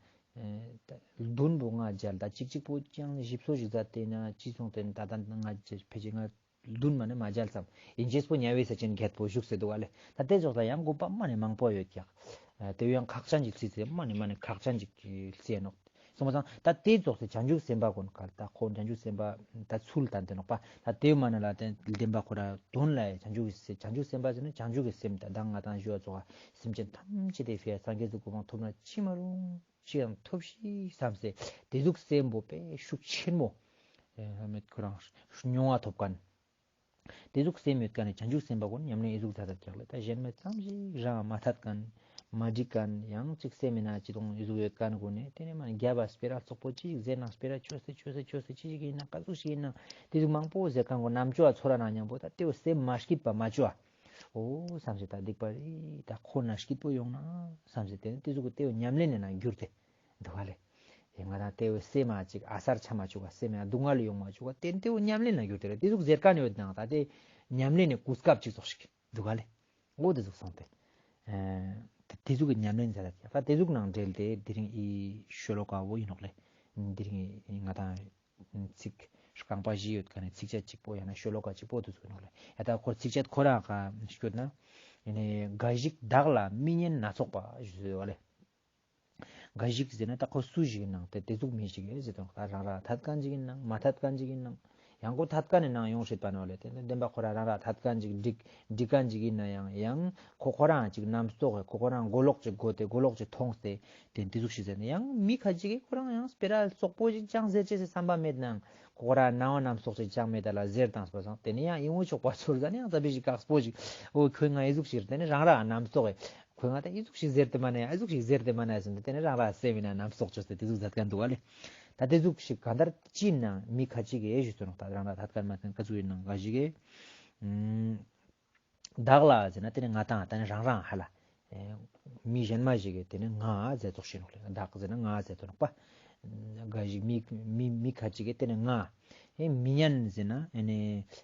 བདུན་པོ་ང་མཇལ་ད་ཅིག་ཅིག་པོ་ཅང་ཞིབ་སོ་ཞིག་མཛད་དེ་ན་ཅི་སོང་དེ་ན་ད་ད་ང་ཕལ་ཆེར་ང་བདུན་མ་ནེ་མ་མཇལ་ཙམ་ཨིན་ཅེས་པོ་ཉེ་བའི་སྲས་ཆེན་བརྒྱད་པོ་བཞུགས་སེ་འདུག་ག་ལེ། ད་དེ་ཙོགས་ད་ཡང་དགོན་པ་མ་ནེ་མང་པོ་ཡོད་ཀྱག། དེ་ཡང་ཁག་ཅན་ཅིག་རྩི་ཚེ་མ་ནེ་མ་ནེ་ཁག་ཅན་ཅིག་རྩི་ཡ་ནོག། སོང་པ་སང་ད་དེ་ཙོགས་སེ་བྱང་ཆུབ་སེམས་དཔའ་གུན་ག་ད་ཁོ་བྱང་ཆུབ་སེམས་དཔའ་ད་ཚུལ་ལྡན་དེ་ནོག་པ། ད་དེ་མ་ནེ་ལ་དེ་བདེན་པ་ཁོ་ར་དོན་ལ་ཡ་བྱང་ཆུབ་སེམས་བྱང་ཆུབ་སེམས་དཔའ་ཟེར་ན་བྱང་ཆུབ་ཀྱི་སེམས་ད་ང་ཏང་ཞུ་བ་ཙོགས་སེམས་ཅན་ཐམས་ཅད་དེ་ཕི་ཡ་སངས་རྒྱས་སི་གོ་འཕང་ཐོབ་ན་ཅི་མ་རུང་ཅི་ཡང་ཐོབ་ཤིག་བསམ་སེ་དེ་ཟུག་སེམས་པོ་དཔེ་ཤུགས་ཆེན་མོ་ཁོ་རང་མྱོང་བ་ཐོབ་ཁན། དེ་ཟུག་སེམས་ཡོད་ཁན་ནི་བྱང་ཆུབ་སེམས་དཔའ་གུན་ཉམས་ལེན་ཨི་ཟུག་མཛད་དེ་ཀྱག་ལེ། ད་གཞན་མི་ཙམ་ཞིག་རང་མ་ཐད་ཁན་མ་འགྲིག་ཁན་ཡང་ཅིག་སེམས་མི་ན་ཅི་དོང་ཨི་ཟུག་ཡོད་ཁན་གུན་ནི་དེ་ནེ་མ་རྒྱབ་པ་སྤེ་ར་ཙོག་པོ་ཅི་ཞིག་ཟེར་ན་སྤེ་ར་ཅོས་ཏེ་ཅོས་ཏེ་ཅོས་ཏེ་ཅི་ཞིག་ཨིན་ན་ཀ་ཟུག་ཞིག་ཨིན་ན་དེ་ཟུག་མང་པོ་ཟེར་ཁན་གུན་ནམ་ཅོ་བ་ཚོར་ར་ན་མཉམ་པོ་ད་དེ་བོ་སེམས་མ་སྐྱིད་པ་མ་ཅོ་བ། འོ་བསམ་སེ་ད་སྡིག་པ་རེད་ད་ཁོ་ན་སྐྱིད་པོ་ཡོང་ན་བསམ་སེ་དེ་ནེ་དེ་ཟུག་གི་དེ་བོ་ཉམས་ལེན་ནི་ནང་གྱུར་ཏེ། འདུག་ག་ལེ། ཡང་ང་ཏང་དེ་བོ་སེམས་མ་ཅིག་ཨ་སར་ཆ་མ་བཅུག་ག་སེམས་མ་སྡུག་བསྔལ་ཡོང་མ་བཅུག་ག་དེ་དེ་བོ་ཉམས་ལེན་ན་གྱུར་ཏེ་རེད། དེ་ཟུག་ཟེར་ཁན་ཡོད་ནའང་ད་དེ་ཉམས་ལེན་ནི་གོ་སྐབས་ཅིག་ཙོགས་ཤིག་འདུག་ག་ལེ། འོ་དེ་ཟུག་སོང་སྟེ། ཨེ་དེ་དེ་ཟུག་གི་ཉམས་ལེན་ཟེར་ད་དེ་ཟུག་ནང་འབྲེལ་ཏེ་དེ་རིང་ཨི་ཤོ་ལོ་ཀ་བོ་ཡིན་ནོག་ལེ། དེ་རིང་ཨི་ང་ཏང་ཚིག་རྐང་པ་བཞི་ཡོད་ཁན་ནི་ཚིགས་བཅད་གཅིག་པོ་ཡང་ན་ཤོ་ལོ་ཀ་གཅིག་པོ་དེ་ཟུག་ཡིན་ནོག་ལེ། ཡ་ད་ཁོ་ཚིགས་བཅད་ཁོ་རང་ཀ་སྐྱོད་ན་ཡིན་ནི་འགའ་ཞིག་བདག་ལ་མི་སྙན་སྣ་ཚོགས་པ་ཞུ་བ་ལེ། འགའ་ཞིག་ཟེར་ན་ད་ཁོ་སུ་ཞིག་ཡིན་ནའང་དེ་དེ་ཟུག་མི་ཞིག་ཡིན་ཟེར་དང་ད་རང་ར་ཐད་ཁན་ཅིག་ཡིན་ནའང་མ་ཐད་ཁན་ཅིག་ཡིན་ནའང་ཡང་ཁོ་ཐད་ཁན་ནི་ནང་ཡོང་སྲིད་པ་ནོག་ལེ། དེ་བདེན་པ་ཁོ་ར་རང་ར་ཐད་ཁན་ཅིག་འགྲིག་འགྲིག་ཁན་ཅིག་ཡིན་ན་ཡང་ཡང་ཁོ་ཁོ་རང་ཅིག་རྣམ་རྟོག་གི་ཁོ་ཁོ་རང་མགོ་ལོག་ཅིག་གོ་སྟེ་མགོ་ལོག་ཅིག་མཐོང་སྟེ་དེ་དེ་ཟུག་ཞིག་ཟེར་ནས་ཡང་མི་ཁ་ཅིག་གིས་ཁོ་རང་ཡང་སྤེ་ར་རྩོག་པོ་ཅིག་ཅང་ཟེར་ཅེས་སི་བསམ་པ་མེད་ནའང་ ཁོ་རང་ནང་བ་རྣམ་རྟོག་ཅིག་ཅང་མེད་ད་ལ་ཟེར་བཏང་པ་སང་། དེ་ནས་ཡང་ཨིན་བོ་ཆོག་པ་ཚོར་ཟ་ནས་ཡང་ཙ་པིག་ཞིག་དཀགས་པོ་ཞིག། འོ་ཁོས་ང་ཨི་ཟུག་ཞིག་དེ་ནས་རང་རང་རྣམ་རྟོག་གི། ཁོས་ང་ད་ཨི་ཟུག་ཞིག་ཟེར་ཏེ་མ་ནས་ཨི་ཟུག་ཞིག་ཟེར་ཏེ་མ་ནས་ཟེར་ཏེ་དེ་ནས་རང་རང་སེམས་ཡིན་ན་རྣམ་རྟོག་བཅོས་ཏེ་དེ་ཟུག་མཛད་མཁན་འདུག་ག་ལེ། ད་དེ་ཟུག་ཞིག་གང་ལྟར་ཅི་ན་མི་ཁ་ཅིག་གིས་ཞུས་ཏེ་ནོག། ད་རང་རང་ཐད་ཀར་མ་ཐན་ཀ་ཟུག་ཡིན་ནང་ག་ཞིག་གིས། བདག་ལ་ཟེར་ན་དེ་ནི་ང་དང་། དེ་ནི་རང་རང་ཧ་ལ། ཨེ་མི་གཞན་མ་ཞིག་གིས་དེ་ནི་ང་ཟེར་ཙོགས་ཤིག་ནོག་ལེ། བདག་ཟེར་ན་ང་ཟེར་ཙོགས་ནོག་པ། ག་ཞིག་མི་མི་མི་ཁ་ཅིག་གིས་དེ་ནི་ང་། ཨེ་མི་ཉན་ཟེར་ན་ཨེ་ནི་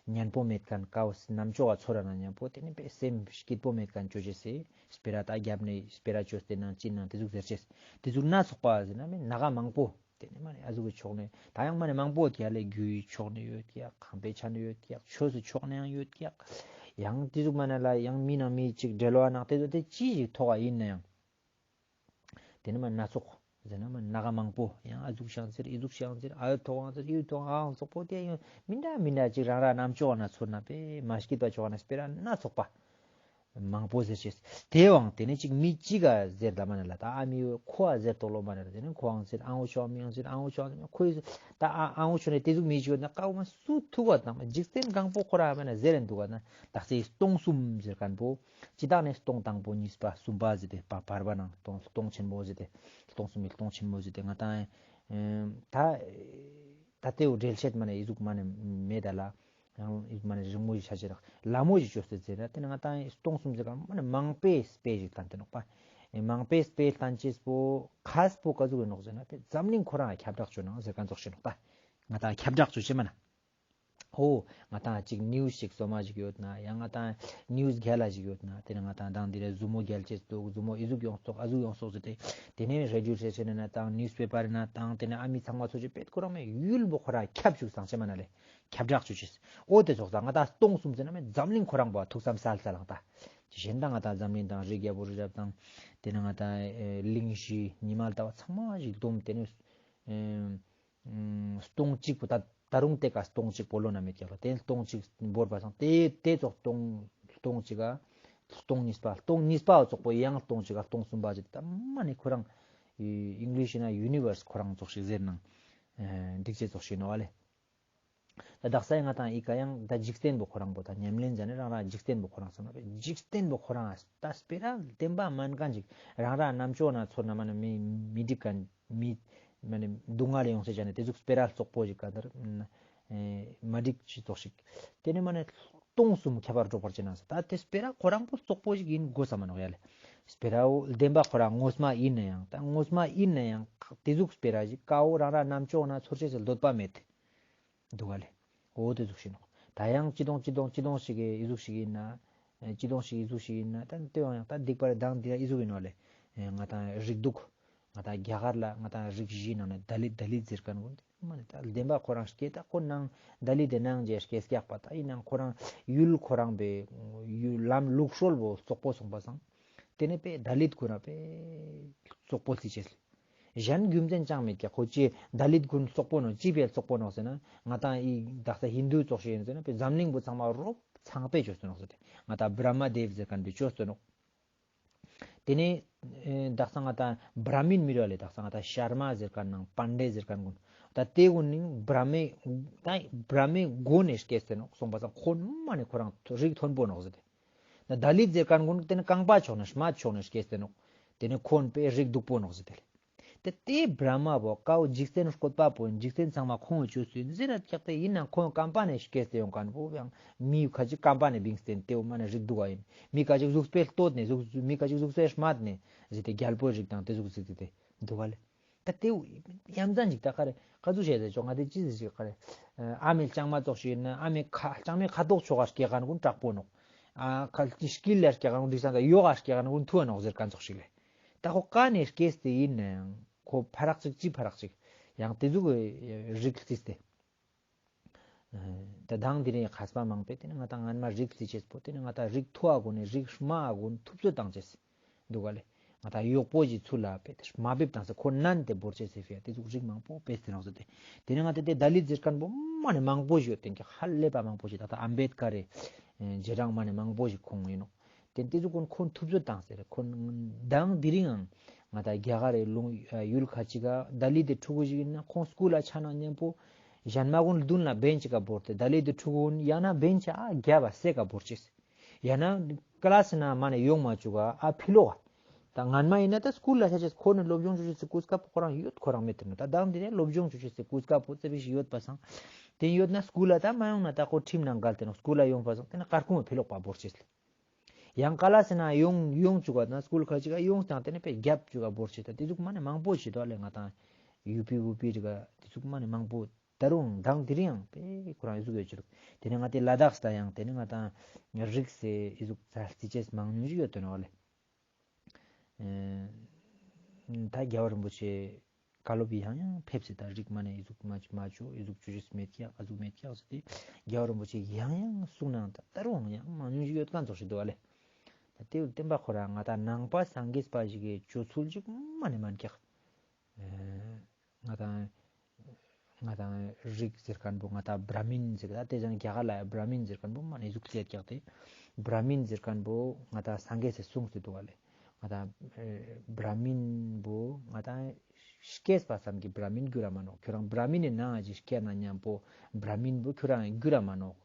ཉན་པོ་མེད་མཁན། ཀའོ་རྣམ་ཅོག་ག་ཚོར་ར་ན་ཉན་པོ་དེ་ནི་པེ་སེམས་སྐྱིད་པོ་མེད་མཁན་ཅོ་ཅེས་སི་སྤེ་ར་ད་རྒྱབ་ནས་སྤེ་ར་ཅོས་ཏེ་ནང་ཅི་ནང་དེ་ཟུག་ཟེར་ཅེས། དེ་ཟུག་སྣ་ཚོགས་པ་ཟེར་ན་མི་ནག་མང་པོ། དེ་ནས་མ་ནས་ཨ་ཟུག་གི་ཕྱོགས་ནས་ད་ཡང་མ་ནས་མང་པོ་ཡོད་ཀྱག་ལེ། རྒྱུའི་ཕྱོགས་ནས་ཡོད་ཀྱག། ཁང་པའི་ཆ་ནས་ཡོད་ཀྱག། ཆོས་སི་ཕྱོགས་ནས་ཡང་ཡོད་ཀྱག། ཡང་དེ་ཟུག་མ་ནས་ལ་ཡང་མི་ནང་མི་ཅིག་འབྲེལ་བ་ནང་དེ་ཟུག་དེ་ཅི་ཞིག་ཐོག་ག་ཡིན་ན་ཡང་། དེ་ནས་མ་སྣ་ཚོགས་ཟེར་ན་མ་ནག་མང་པོ། ཡང་ཨ་ཟུག་ཤང་ཟེར་ཨི་ཟུག་ཤང་ཟེར། ཨ་ཐོག་ཨང་ཟེར་ཨི་ཐོག་ཨང་ཙོགས་པོ་དེ་ཡང་མི་འདྲ་མི་འདྲ་ཅིག་རང་རང་རྣམ་ཅོག་ན་ཚོར་ན་པེ་མ་སྐྱིད་པ་ཕྱོགས་ན་སྤེ་ར་སྣ་ཚོགས་པ། མང་པོ་ཟེར་ཅེས། དེ་བའང་དེ་ནས་ཅིག་མི་གཅིག་ག་ཟེར་ད་མ་ན་ལ། ད་ཨ་མི་ཁོ་ཨ་ཟེར་དོ་ལོ་མ་ན་ལ། དེ་ནས་ཁོའང་ཟེར་ཨང་འོ་ཆོ་མིའང་ཟེར་ཨང་འོ་ཆོ་ཁོའི་ད་ཨ་ཨང་འོ་ཆོ་ནས་དེ་ཟུག་མི་ཞིག་ཡོད་ན་ཀའོ་མ་སུ་ཐུག་ག་དང་འཇིག་རྟེན་གང་པོ་ཁོ་ར་མ་ན་ཟེར་རན་འདུག་ག་ན། ད་སེ་སྟོང་གསུམ་ཟེར་མཁན་པོ་ཅི་དག་ནས་སྟོང་དང་པོ་གཉིས་པ་གསུམ་པ་ཟེར་ཏེ་བ་བར་བ་ནང་སྟོང་སྟོང་ཆེན་པོ་ཟེར་ཏེ་སྟོང་གསུམ་མི་སྟོང་ཆེན་པོ་ཟེར་ཏེ་ང་དང་ད་ད་དེའུ་འགྲེལ་བཤད་མ་ན་ཨི་ཟུག་མ་ན་མེད་ད་ལ། ཡང་ཨི་མ་ནི་རིང་མོ་ཞིག་ཆ་ཆེ་རག་ལ་མོ་ཞིག་བཅོས་ཏེ་ཟེར་ན་དེ་ནི་ང་དང་སྟོང་གསུམ་ཟེར་ག་མ་ནི་མང་པོའི་དཔེ་ཞིག་བསྟན་ཏེ་ནོག་པ། ཨེ་མང་པོའི་དཔེ་བསྟན་ཅེས་པོ་ཁས་པོ་ག་ཟུག་ཡིན་ནོག་ཟེར་ན་དེ་འཛམ་གླིང་ཁོ་རང་ཁྱབ་བསྒྲགས་བཅོ་ནང་ཟེར་ག་ཙོགས་ཤིག་ནོག་ད། ང་དང་ཁྱབ་བསྒྲགས་བཅོ་ཅེས་མ་ན། ཧོ། ང་དང་ཅིག་ནིའུ་སི་ཞིག་སོ་མ་ཞིག་ཡོད་ན་ཡང་ང་དང་ནིའུ་སི་རྒྱལ་ལ་ཞིག་ཡོད་ན་དེ་ནི་ང་དང་དང་དེ་རེ་ཟུ་མོ་རྒྱལ་ཅེས་འདུག་ཟུ་མོ་ཨི་ཟུག་ཡོང་སོག་ཨ་ཟུག་ཡོང་སོག་ཟེར་ཏེ་དེ་ནི་རེ་ཌིའོ་སི་ཊེ་ཤན་ན་དང་ནིའུ་སི་པེ་པར་ན་དང་དེ་ནི་ཨ་མི་ཚང་མ་ཚོ་ཅིག་པེད་ཁོ་རང་མེད་ཡུལ་པོ་ཁོ་རང་ཁྱབ་བཅུག་སང་ཆེ་མ་ན་ལེ། ཁྱབ་བསྒྲགས་བཅུག་ཅེས། འོ་དེ་ཚོགས་ས་ང་དང་སྟོང་གསུམ་ཟེར་ན་མེད་འཛམ་གླིང་ཁོ་རང་པོ་ཐུགས་བསམ་སལ་སལ་ལང་ད། ཅི་གཞན་དང་ང་དང་འཛམ་གླིང་དང་རི་རྒྱལ་པོ་རི་རབ་དང་། དེ་ནི་ང་དང་གླིང་བཞི་ཉི་མ་ལྟ་བ་ཚང་མ་ཞིག་བསྡོམས་དེ་ནི་སྟོང་གཅིག་པོ་ད་ད་རུང་དེ་ཀ་སྟོང་གཅིག་པོ་ལོ་ན་མེད་ཀྱག་ལ་དེ་སྟོང་གཅིག་བོར་བ་སང་དེ་དེ་ཚོགས་སྟོང་སྟོང་གཅིག་ག་སྟོང་གཉིས་པ་སྟོང་གཉིས་པ་ཚོགས་པོ་ཡང་སྟོང་གཅིག་ག་སྟོང་གསུམ་པ་ཅིག་ད་མ་ནི་ཁོ་རང་ཨིང་ལིཤ་ན་ཡུ་ནི་བར་སི་ཁོ་རང་ཚོགས་ཤིག་ཟེར་ནང་འགྲིག་ཅེས་ཚོགས་ཤིག་ནོ་ཨ་ལེ། ད་དག་ས་ཡང་ང་དང་ཨི་ཀ་ཡང་ད་འཇིག་རྟེན་པོ་ཁོ་རང་པོ་ད་ཉམས་ལེན་བྱ་ནས་རང་རང་འཇིག་རྟེན་པོ་ཁོ་རང་སོང་ན་འཇིག་རྟེན་པོ་ཁོ་རང་ད་སྤེ་ར་བདེན་པ་མན་ག་འཇིག་རང་རང་རྣམ་ཅོ་ན་ཚོར་ན་མ་ནི་མི་མི་འགྲིག་ག་མི་མ་ནི་སྡུག་བསྔལ་ཡོང་ས་བྱ་ནས་དེ་ཟུག་སྤེ་ར་ཙོགས་པོ་ཞིག་ག་དར་མ་འགྲིག་ཅི་ཙོགས་ཤིག་དེ་ནི་མ་ནི་སྟོང་གསུམ་ཁྱབ་པར་སྒྲོག་པར་བྱེད་ན་ས་ད་དེ་སྤེ་ར་ཁོ་རང་པོ་ཙོགས་པོ་ཞིག་ཡིན་དགོས་ས་མ་ནོག་ཡ་ལེ། སྤེ་ར་བོ་བདེན་པ་ཁོ་རང་ངོ་མ་ཡིན་ན་ཡང་ད་ངོ་མ་ཡིན་ན་ཡང་དེ་ཟུག་སྤེ་ར་ཞིག་ཀ་བོ་རང་རང་རྣམ་ཅོ་ན་ཚོར་ཅེས་སི་འདོད་པ་མེད། འདུག་ག་ལེ། འོ་དེ་ཟུག་ཤིག་ནོག་ད་ཡང་ཅི་དོང་ཅི་དོང་ཅི་དོང་ཞིག་གི་ཨི་ཟུག་ཞིག་ཡིན་ན། ཨེ་ཅི་དོང་ཞིག་ཨི་ཟུག་ཞིག་ཡིན་ན་ད་དེ་ཡང་ཡང་ད་སྡིག་པ་རེ་དང་འདི་ཡང་ཨི་ཟུག་ཡིན་ནོག་ལེ། ཨེ་ང་དང་རིགས་གདུགས། ང་དང་རྒྱ་གར་ལ་ང་དང་རིགས་བཞིའི་ནང་ནས་དཱ་ལིད་དཱ་ལིད་ཟེར་མཁན་ཀུན་དེ་མ་ནི་ད་བདེན་པ་ཁོ་རང་སྐད་ད་ཁོ་ནང་དཱ་ལིད་དེ་ནང་རྗེས་སྐད་སྐྱག་པ་ད་ཡིན་ནང་ཁོ་རང་ཡུལ་ཁོ་རང་པའི་ཡུལ་ལམ་ལུགས་སྲོལ་བོ་ཙོགས་པོ་སོང་པ་སང་། དེ་ནས་པའི་དཱ་ལིད་ཀུན་ར་པའི་ཙོགས་པོ་ལི་ཅེས་ལེ། གཞན་རྒྱུ་མཚན་ཅང་མེད་ཀྱག་ཁོ་ཅི་དཱ་ལིད་ཀུན་ཙོགས་པོ་ནོག་ཅི་བས་ཙོགས་པོ་ནོག་ཟེར་ན་ང་དང་ཨི་དག་ས་ཧིན་དུ་ཙོགས་ཤིག་ཡིན་ཟེར་ན་པའི་འཛམ་གླིང་པོ་ཚང་མ་རོབ་ཚང་པས་བཅོས་ཏེ་ནོག་ཟེར་ཏེ་ང་དང་བྲ་མ་དེབ་ཟེར་མཁན་པས་བཅོས་ཏེ་ནོག་དེ་ནས་ཨེ་དག་ས་ང་དང་བྲ་མིན་མི་ར་ལེ་དག་ས་ང་དང་ཤར་མ་ཟེར་མཁན་ནང་པཎྜི་ཏ་ཟེར་མཁན་ཀུན་ད་དེ་ཀུན་ནི་བྲ་མའི་ད་བྲ་མའི་སྒོ་ནས་སྐྱེས་ཏེ་ནོག་སོང་པ་སང་ཁོ་མ་ནི་ཁོ་རང་རིགས་མཐོན་པོ་ནོག་ཟེར་ཏེ། ད་དཱ་ལིད་ཟེར་མཁན་ཀུན་དེ་ནི་རྐང་པ་ཕྱོགས་ནས་རྨ་ཕྱོགས་ནས་སྐྱེས་ཏེ་ནོག་དེ་ནི་ཁོང་པའི་རིགས་སྡུག་པོ་ནོག་ཟེར་ཏེ་ལེ། དེ་དེ་བྲ་མ་བོ་ཀའོ་འཇིག་རྟེན་བཀོད་པ་པོ་འཇིག་རྟེན་ཚང་མ་ཁོང་བཅོས་སུ་ཡིན་ཟེར་ར་ཀྱག་དེ་ཡིན་ན་ཁོང་རྐང་པ་ནས་སྐྱེས་ཏེ་ཡོང་མཁན་པོ་ཡང་མི་ཁ་ཅིག་རྐང་པ་ནས་བིངས་ཏེ་དེ་བོ་མ་ནི་རིགས་སྡུག་པ་ཡིན། མི་ཁ་ཅིག་གཟུགས་པོའི་སྟོད་ནས་གཟུགས་མི་ཁ་ཅིག་གཟུགས་པོའི་རྨད་ནས་ཟེར་ཏེ་རྒྱལ་པོའི་རིགས་དང་དེ་ཟུག་ཟེར་ཏེ་དེ་འདུག་ག་ལེ། ད་དེ་ཡ་མཚན་ཅིག་ད་ག་རེ་ག་ཚོད་བཤད་ཟེར་ཆོག་ང་དེ་ཅི་ཟེར་ཞིག་ག་རེ། ཨ་མའི་ལྕང་མ་ཙོགས་ཤིག་ཡིན་ན་ཨ་མའི་ཁ་ལྕང་མའི་ཁ་དོག་ཕྱོགས་ཀ་སྐྱེ་མཁན་ཀུན་དྲག་པོ་ནོག་ཨ་ཁ་དཀྱིལ་ལ་སྐྱེ་མཁན་ཀུན་འགྲིག་སང་ད་ཡོག་ག་སྐྱེ་མཁན་ཀུན་ཐུ་བ་ནོག་ཟེར་མཁན་ཙོགས་ཤིག་ལེ། ད་ཁོ་ཀ་ནས་སྐྱེས་ཏེ་ཡིན་ན་ཡང་ཁོ་ཕ་རག་ཅིག་ཅི་ཕ་རག་ཅིག་ཡང་དེ་ཟུག་གི་རིགས་རྩིས་ཏེ། ད་དང་དེ་རིང་མཁས་པ་མང་པོས་དེ་ནི་ང་དང་སྔན་མ་རིགས་རྩིས་ཅེས་པོ་དེ་ནི་ང་དང་རིགས་མཐོ་བ་གུན་ནས་རིགས་དམའ་བ་གུན་ཐུབ་ཚོད་བཏང་ཅེས་འདུག་ག་ལེ། ང་དང་གཡོག་པོ་ཞིག་ཚུལ་ལ་དཔེ་དེ་དམའ་འབེབས་བཏང་ས་ཁོ་ནན་ཏེ་བོར་ཅེས་ཟེར་ཕི་ཡ་དེ་ཟུག་རིགས་མང་པོ་དཔེ་དེ་ནོག་ཟེར་ཏེ། དེ་ནི་ང་དང་དེ་དཱ་ལིད་ཟེར་མཁན་པོ་མ་ནི་མང་པོ་ཞིག་ཡོད་དེ་ཧ་ལས་པ་མང་པོ་ཞིག་ད་ལྟ་ཨམ་བེད་ཀར་རེ་རྗེས་འབྲང་མ་ནི་མང་པོ་ཞིག་ཁོང་ཡིན་ནོག་དེ་དེ་ཟུག་ཁོང་ཁོང་ཐུབ་ཚོད་བཏང་ཟེར་ཁོང་དང་དེ་རིང་ང་དང་རྒྱ་གར་རེ་ལུང་ཡུལ་ཁ་ཅིག་ག་དཱ་ལིད་དེ་ཕྲུ་གུ་ཞིག་ཡིན་ན་ཁོང་སྐུལ་ལ་ཆ་ན་མཉམ་པོ། ཞན་མ་གུན་མདུན་ལ་བེན་ཅིག་ག་བོར་ཏེ་ད་ལེ་དུ་ཕྲུ་གུ་གུན་ཡང་ན་བེན་ཅིག་ཨ་རྒྱབ་བ་སེ་ག་བོར་ཅེས། ཡང་ན་ཀ་ལཱས་ན་མ་ནེ་ཡོང་མ་བཅུག་ག་ཨ་ཕི་ལོག་ག་ད་ངན་མ་ཡིན་ན་ད་སྐུལ་ལ་ཆ་ཅེས་ཁོ་ནི་སློབ་སྦྱོང་ཅོ་ཅེས་སི་གོ་སྐབས་པོ་ཁོ་རང་ཡོད་ཁོ་རང་མེད་དེ་ནོག་ད་དང་དེ་ནེ་སློབ་སྦྱོང་ཅོ་ཅེས་སི་གོ་སྐབས་པོ་ཙེ་བི་ཞིག་ཡོད་པ་སང་། དེ་ཡོད་ན་སྐུལ་ལ་ད་མ་ཡོང་ན་ད་ཁོ་ཁྲིམས་ནང་འགལ་ཏེ་ནོག་སྐུལ་ལ་ཡོང་པ་སང་དེ་ནེ་སྐར་ཁུང་ཕི་ལོག་པ་བོར་ཅེས་ལེ། ཡང་ཀ་ལཱས་ན་ཡོང་ཡོང་བཅུག་ག་ན་སྐུལ་ཁ་ཅིག་ག་ཡོང་སྟེ་དེ་ནེ་པེ་རྒྱབ་བཅུག་ག་བོར་ཅེས་ད་དེ་ཟུག་མ་ནེ་མང་པོ་ཞིག་འདུག་ལེ། ང་དང་ཡུ་པི་ཝུ་པི་རི་ག་དེ་ཟུག་མ་ནེ་མང་པོ་ད་རུང་དང་དེ་རིང་ཡང་པེ་ཁོ་རང་ཨི་ཟུག་ཡོད་ཅེས་འདུག་དེ་ནེ་ང་དེ་ལ་དྭགས་ད་ཡང་དེ་ནེ་ང་དང་རིགས་སེ་ཨི་ཟུག་ཙ་རྩི་ཅེས་མང་ཉུང་ཞིག་ཡོད་དོ་ནོག་ལེ། ཨེ་ད་རྒྱལ་བ་རིན་པོ་ཆེ་བཀའ་སློབ་ཡང་ཡང་ཕེབས་སེ་ད་རིགས་མ་ནེ་ཨི་ཟུག་མ་མ་ཅོ་ཨི་ཟུག་ཅོ་ཅེས་མེད་ཀྱག་ཨ་ཟུག་མེད་ཀྱག་ཟེར་ཏེ་རྒྱལ་བ་རིན་པོ་ཆེ་ཡང་ཡང་གསུང་ནའང་ད་ད་རུང་ཡང་མང་ཉུང་ཞིག་ཡོད་མཁན་ཙོགས་ཤིག་འདུག་ཨ་ལེ། ད་དེ་བསྟན་པ་ཁོ་རང་ང་དང་ནང་པ་སངས་རྒྱས་པ་ཞིག་གི་སྤྱོད་ཚུལ་ཅིག་མ་ནེ་མན་ཀྱག་ཨེ་ང་དང་ང་དང་རིགས་ཟེར་མཁན་པོ་ང་དང་བྲ་མིན་ཟེར་ད་དེ་ཙང་རྒྱ་གར་ལ་བྲ་མིན་ཟེར་མཁན་པོ་མ་ནེ་ཟུག་ཅེས་ཀྱག་སྟེ། བྲ་མིན་ཟེར་མཁན་པོ་ང་དང་སངས་རྒྱས་སི་གསུངས་ཏེ་འདུག་ག་ལེ། ང་དང་ཨེ་བྲ་མིན་པོ་ང་དང་སྐྱེས་པ་ཙམ་གྱི་བྲ་མིན་གྱུར་ར་མ་ནོག་ཁྱོད་རང་བྲ་མིན་ནི་ནང་ང་ཅིག་སྐྱེས་ན་མཉམ་པོ་བྲ་མིན་པོ་ཁྱོད་རང་གྱུར་ར་མ་ནོག་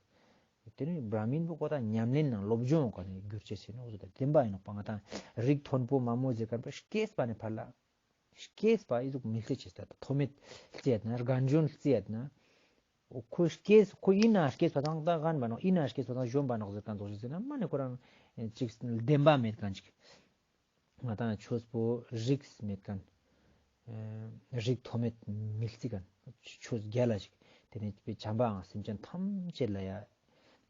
དེ་ནེ་བྲ་མིན་པོ་ཁོ་ད་ཉམས་ལེན་ནང་སློབ་སྦྱོང་ག་ནེ་གྱུར་ཅེས་ཟེར་ནོག་ཟེར་ད་བསྟན་པ་ཡིན་ནོག་པ། ང་དང་རིགས་མཐོན་པོ་དམའ་མོ་ཟེར་མཁན་པོ་སྐྱེས་པ་ནེ་ཕར་ལ། སྐྱེས་པ་ཨི་ཟུག་མི་རྩི་ཅེས་ད་ཐོག་མེད་རྩི་ཡོད་ན་རྒན་གཞོན་རྩི་ཡོད་ན། ཁོ་སྐྱེས་ཁོ་ཡིན་ན་སྐྱེས་པ་དང་ད་རྒན་པ་ནོག་ཡིན་ན་སྐྱེས་པ་དང་གཞོན་པ་ནོག་ཟེར་མཁན་ཙོགས་ཤིག་ཟེར་ན་མ་ནེ་ཁོ་རང་ཅིག་བདེན་པ་མེད་མཁན་ཅིག་ང་དང་ཆོས་པོ་རིགས་མེད་མཁན། ཨེ་རིགས་ཐོག་མེད་མི་རྩི་མཁན། ཆོས་རྒྱལ་ལ་ཞིག་དེ་ནེ་བྱམས་པའང་སེམས་ཅན་ཐམས་ཅད་ལ་ཡ།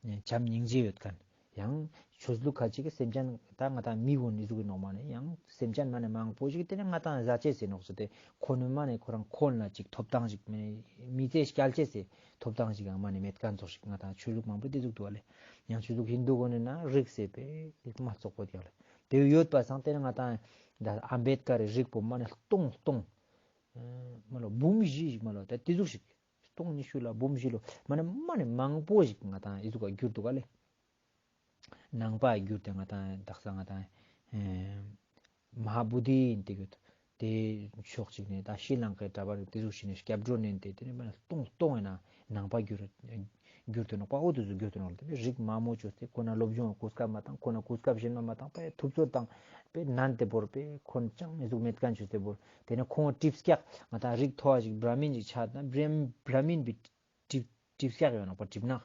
བྱམས་སྙིང་རྗེ་ཡོད་མཁན། ཡང་ཆོས་ལུགས་ཁ་ཅིག་གི་སེམས་ཅན་ད་ང་དང་མི་གུན་ནི་ཟུག་གི་ནོག་མ་ནེ་ཡང་སེམས་ཅན་མ་ནེ་མང་པོ་ཞིག་དེ་ནེ་ང་དང་ཟ་ཅེས་ཟེར་ནོག་ཟེར་ཏེ་ཁོ་ནི་མ་ནེ་ཁོ་རང་ཁོ་ལ་ཅིག་ཐོབ་ཐང་ཞིག་མི་མི་ཚེ་སྐྱལ་ཅེས་སི་ཐོབ་ཐང་ཞིག་ཡང་མ་ནེ་མེད་མཁན་ཙོགས་ཤིག་ང་དང་ཆོས་ལུགས་མང་པོ་དེ་ཟུག་འདུག་ཨ་ལེ། ཡང་ཆོས་ལུགས་ཧིན་དུ་གུན་ནི་ན་རིགས་ཟེར་པེ་མ་ཙོགས་པོ་དེ་ཡོད་ལེ། དེ་ཡོད་པ་སང་དེ་ནེ་ང་དང་ད་ཨམ་བེད་ཀར་རི་རིགས་པོ་མ་ནེ་སྟོང་སྟོང་། ཨ་མ་ལོ་འབུམ་བཞི་ཞིག་མ་ལོ་ད་དེ་ཟུག་ཞིག་སྟོང་ཉི་ཤུ་ལ་འབུམ་བཞི་ལོ་མ་ནེ་མ་ནེ་མང་པོ་ཞིག་ང་དང་ཨི་ཟུག་ག་གྱུར་འདུག་ག་ལེ། ནང་པ་གྱུར་ཏེ་ང་དང་དག་ས་ང་དང་ཨེ་མ་ཧཱ་བོ་དྷི་ཡིན་ཏེ་གྱུར་ཏེ་ཕྱོགས་གཅིག་ནེ་ད་ཤྲི་ལང་ཀའི་གྲྭ་པ་རེ་དེ་ཟུག་ཞིག་ནེ་སྐྱབས་འགྲོ་ནན་ཏེ་དེ་ནེ་མ་ནེ་སྟོང་སྟོང་ཡིན་ན་ནང་པ་གྱུར་གྱུར་ཏེ་ནོག་པ། འོ་དེ་ཟུག་གྱུར་ཏེ་ནོག་ལེ། དེ་རིགས་དམའ་མོ་ཅོས་ཏེ་ཁོ་ན་སློབ་སྦྱོང་གོ་སྐབས་མ་བཏང་ཁོ་ན་གོ་སྐབས་གཞན་མ་མ་བཏང་པ་ཐུབ་ཚོད་བཏང་པེ་ནན་ཏེ་བོར་པེ་ཁོ་ན་ཅང་མི་ཟུག་མེད་མཁན་ཅོས་ཏེ་བོར། དེ་ནེ་ཁོང་གྲིབ་སྐྱག་ང་དང་རིགས་མཐོ་བ་ཞིག་བྲ་མིན་ཞིག་ཆགས་ན་བྲ་མིན་པའི་གྲིབ་གྲིབ་སྐྱག་ཡོད་ནོག་པ་གྲིབ་ནག་